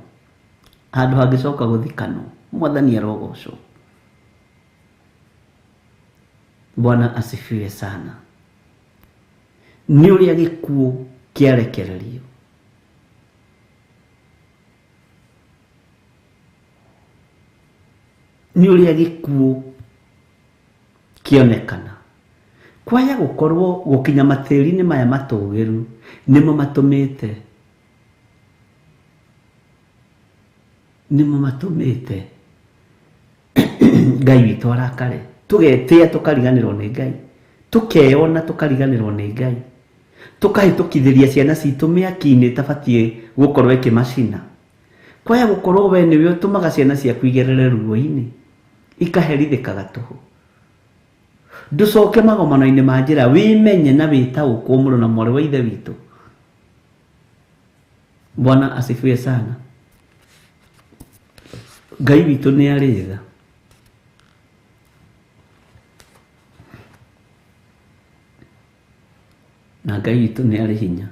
handũ hangĩcoka gũthikanwo. Mwathani arogocwo. Bwana asifiwe sana. Nĩ ũrĩa gĩkuũ kĩarekererio. Nĩ ũrĩa gĩkuũ kĩonekana. Kwaya gũkorwo gũkinya matĩri-inĩ maya matũgĩru nĩmo matũmĩte Nĩmo matũmĩte Ngai witũ arakare. Tũgetĩa tũkariganĩrwo nĩ Ngai. Tũkeyona tũkariganĩrwo nĩ Ngai. Tũkahĩtũkithĩria ciana citũ mĩaki-inĩ ĩtabatiĩ gũkorwo ĩkĩmacina. Kwaya gũkorwo we nĩwe ũtũmaga ciana ciaku igerere ruo-inĩ, ikaherithĩkaga tũhũ. Ndũcoke magomano-inĩ ma njĩra, wĩmenye na wĩtaũkwo mũno na mwarĩ wa ithe witũ. Bwana asifiwe sana. Ngai witũ nĩ arĩ tha. Na Ngai witũ nĩ arĩ hinya.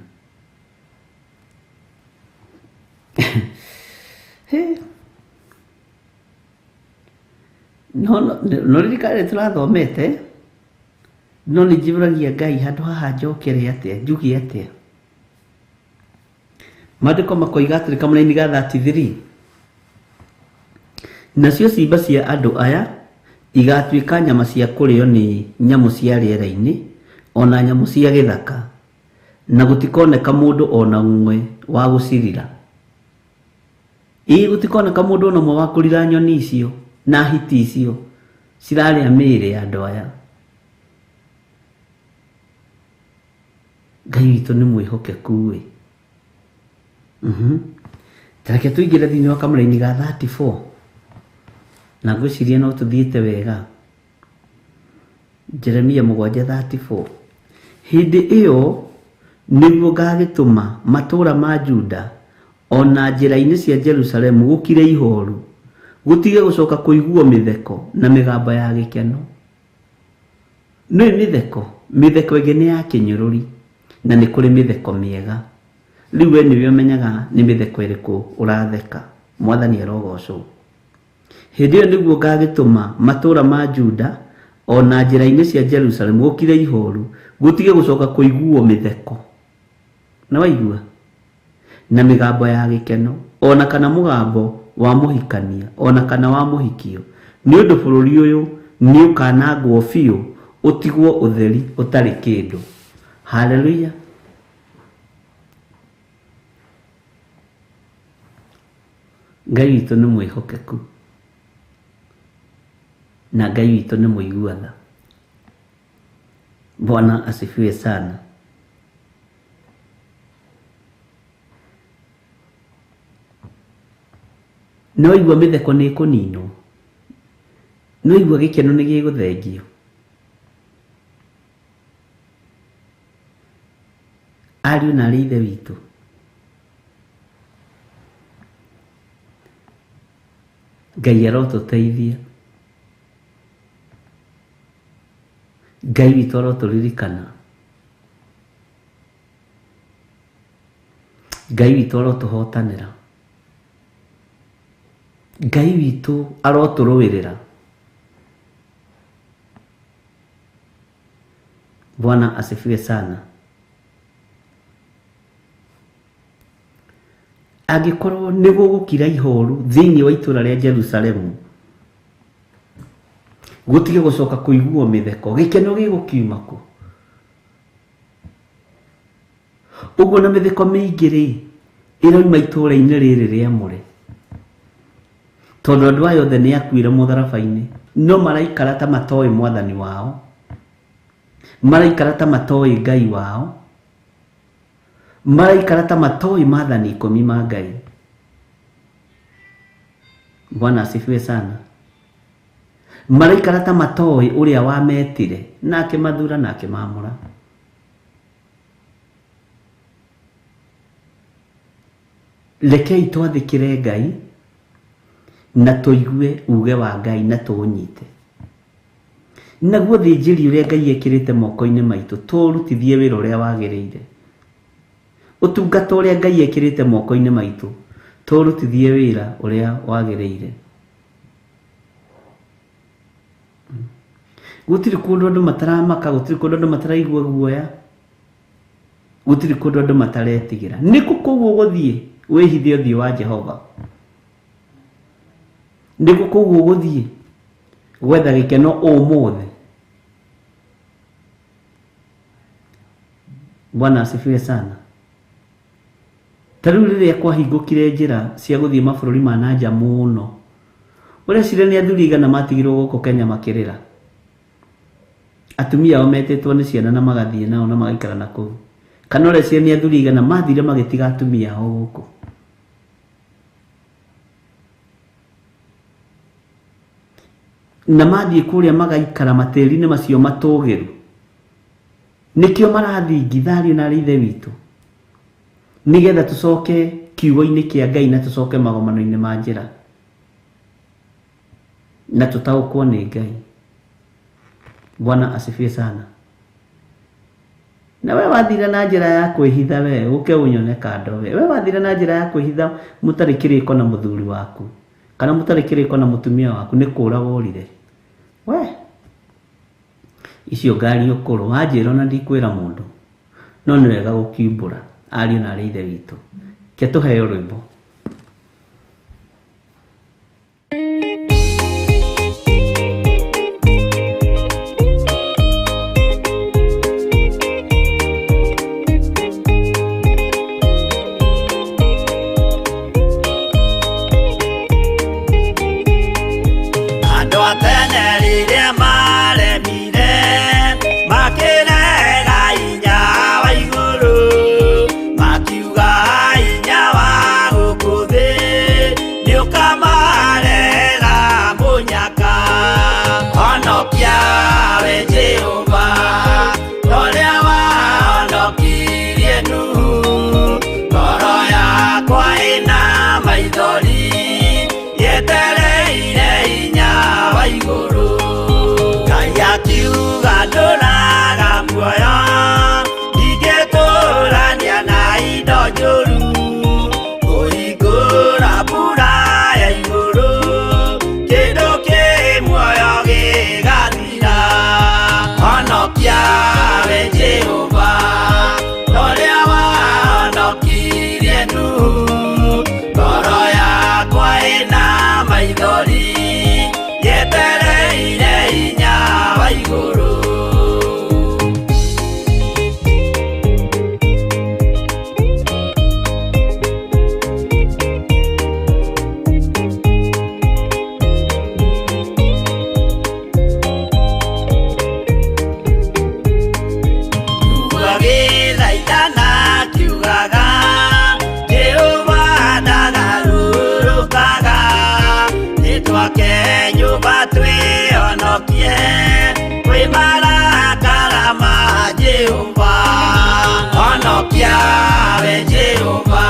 No no ririkane tũrathomete, no nĩ njũragia Ngai handũ haha njokere atĩa, njuge atĩa. Maandĩko makoiga atĩrĩ kamũraini ga 33, nacio ciimba cia andũ aya igatuĩka nyama cia kũrĩo nĩ nyamũ cia rĩera-inĩ ona nyamũ cia gĩthaka, na gũtikoneka mũndũ ona ũmwe wa gũcirira. Ĩĩ, gũtikoneka mũndũ ona ũmwe wa kũrira nyoni icio na hiti icio cirarĩa mĩĩrĩ ya andũ aya. Ngai witũ nĩ mwĩhokeku ĩ. Tareke tũingĩre thĩinĩ wa kamũraini ga 34, na ngwĩciria no tũthiĩte wega. Jeremia 7:34, hĩndĩ ĩyo nĩguo ngagĩtũma matũũra ma Juda ona njĩra-inĩ cia Jerusalemu gũkire ihoru, gũtige gũcoka kũiguo mĩtheko na mĩgambo ya gĩkeno. Nĩ mĩtheko, mĩtheko ĩngĩ nĩ ya kĩnyũrũri, na nĩ kũrĩ mĩtheko mĩega. Rĩu we nĩwe ũmenyaga nĩ mĩtheko ĩrĩkũ ũratheka. Mwathani arogocwo. Hĩndĩ ĩyo nĩguo ngagĩtũma matũũra ma Juda ona njĩra-inĩ cia Jerusalemu gũkire ihoru, gũtige gũcoka kũiguo mĩtheko. Na waigua? Na mĩgambo ya gĩkeno, ona kana mũgambo wa mũhikania, ona kana wa mũhikio. Nĩ ũndũ bũrũri ũyũ nĩ ũkanangwo biũ, ũtigwo ũtheri ũtarĩ kĩndũ. Haleluya. Ngai witũ nĩ mwĩhokeku, na Ngai witũ nĩ mũigua tha. Bwana asifiwe sana. Nĩ waigua mĩtheko nĩ ĩkũninwo, nĩ waigua gĩkeno nĩ gĩgũthengio. Ariũ na arĩ ithe witũ, Ngai arotũteithia, Ngai witũ arotũririkana, Ngai witũ arotũhotanĩra, Ngai witũ arotũrũĩrĩra. Bwana asifiwe sana. Angĩkorwo nĩ gũgũkira ihoru thĩinĩ wa itũũra rĩa Jerusalemu, gũtige gũcoka kũiguo mĩtheko, gĩkeno gĩgũkiuma kũ? Ũguo na mĩtheko mĩingĩ rĩ, ĩroima itũũra-inĩ rĩrĩ rĩamũre, tondũ andũ aya othe nĩ akuire mũtharaba-inĩ, no maraikara ta matoĩ mwathani wao, maraikara ta matoĩ Ngai wao, maraikara ta matoĩ maathani 10 ma Ngai. Bwana asifiwe sana. Maraikara ta matoĩ ũrĩa wametire na akĩmathura na akĩmaamũra. Rekei twathĩkĩre Ngai na tũigue uge wa Ngai na tũũnyite. Naguo thĩnjĩri ũrĩa Ngai ekĩrĩte moko-inĩ maitũ tũũrutithie wĩra ũrĩa wagĩrĩire. Ũtungata ũrĩa Ngai ekĩrĩte moko-inĩ maitũ tũũrutithie wĩra ũrĩa wagĩrĩire. Gũtirĩ kũndũ andũ mataramaka, gũtirĩ kũndũ andũ mataraigua guoya, gũtirĩ kũndũ andũ mataretigĩra. Nĩkũ kũu ũgũthiĩ wĩhithe ũthiũ wa Jehova? Nĩkũ kũu ũgũthiĩ gwetha gĩkeno ũmũthĩ? Bwana asifiwe sana. Ta rĩu rĩrĩa kwahingũkire njĩra cia gũthiĩ mabũrũri ma na nja mũno, ũreciria nĩ athuri aigana matigirwo gũkũ Kenya makĩrĩra? Atumia ao metĩtwo nĩ ciana na magathiĩ nao na magaikara na kũu. Kana ũreciria nĩ athuri aigana mathire magĩtiga atumia ao gũkũ? Na mathiĩ kũrĩa magaikara matĩri-inĩ macio matũgĩru. Nĩkĩo marathingitha ariũ na arĩ ithe witũ, nĩgetha tũcoke kiugo-inĩ kĩa Ngai na tũcoke magomano-inĩ ma njĩra na tũtaũkwo nĩ Ngai. Bwana asifiwe sana. Na we wathire na njĩra ya kwĩhitha, we ũke ũnyone kando, we wathire na njĩra ya kwĩhitha mũtarĩ kĩrĩko na mũthuri waku kana mũtarĩ kĩrĩko na mũtumia waku, nĩ kũra worire. We icio ngari ũkũrũ wanjĩra ona ndikwĩra mũndũ, no nĩ wega gũkiumbũra ariũ na arĩ ithe witũ. Ke tũheo rwĩmbo. Andũ a tene rĩrĩa maremire makĩrega hinya wa igũrũ, makiuga hinya wa gũkũ thĩ nĩũkamarehera mũnyaka. Honokia we Jehova ta ũrĩa wahonokirie Nuhu, ngoro yakwa ĩna maithori yetereire hinya wa igũrũ. Ngai akiuga ndũraga muoyo, ndingĩtũrania na indo njũru, kũhingũra mbura ya igũrũ, kĩndũ kĩ muoyo gĩgathira. Honokia we Jehova ta ũrĩa wahonokirie Nuhu, ngoro yakwa ĩna maithori yetereire hinya wa igũrũ. Agĩthaithana akiugaga, Jehova ndagarũrũkaga, nĩtwake nyũmba twĩhonokie kwĩ marakara ma Jehova. Honokia we Jehova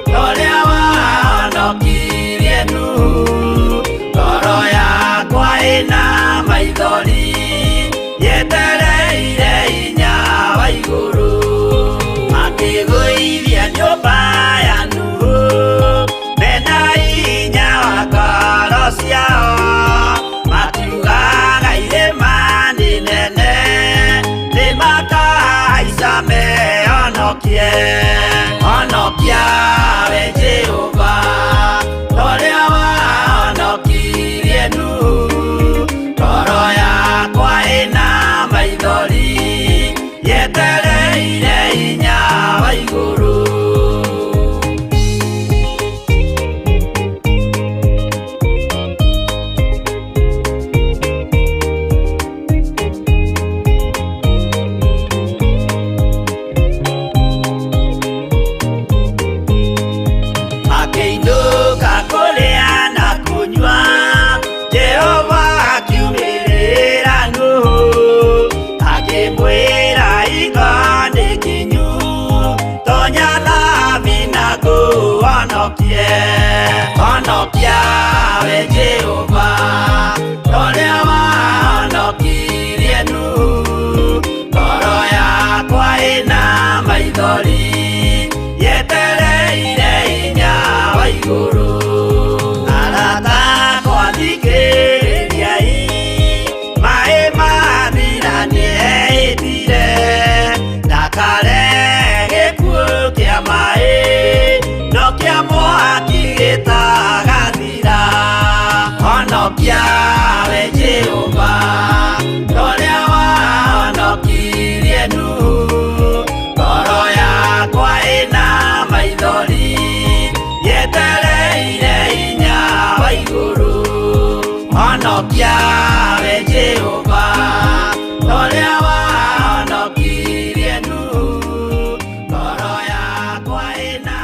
ta ũrĩa wahonokirie Nuhu, ngoro yakwa ĩna maithori yetereire hinya wa igũrũ. Makĩgũithia nyũmba ya Nuhu mena hinya wa ngoro ciao, makiugaga irĩma nĩ nene nĩmakahaica mehonokie. Honokia we Jehova ta ũrĩa wahonokirie Nuhu, ngoro yakwa ĩna maithori yetereire hinya wa igũrũ. Makĩinũka kũrĩa na kũnyua, Jehova akiumĩrĩra Nuhu, akĩmwĩra hingo nĩ kinyu, tonya thabina ngũhonokie. Honokia we Jehova ta ũrĩa wahonokirie Nuhu, ngoro yakwa ĩna maithori yetereire hinya wa igũrũ. Arata akwa thikĩrĩriai, maĩ mathira nĩehĩtire, ndakare gĩkuũ kĩa maĩ no kĩa mwaki gĩtagathira. maithori yetereire hinya wa igũrũ. Honokia we Jehova ũrĩa wahonokirie Nuhu. Ngoro yakwa ĩna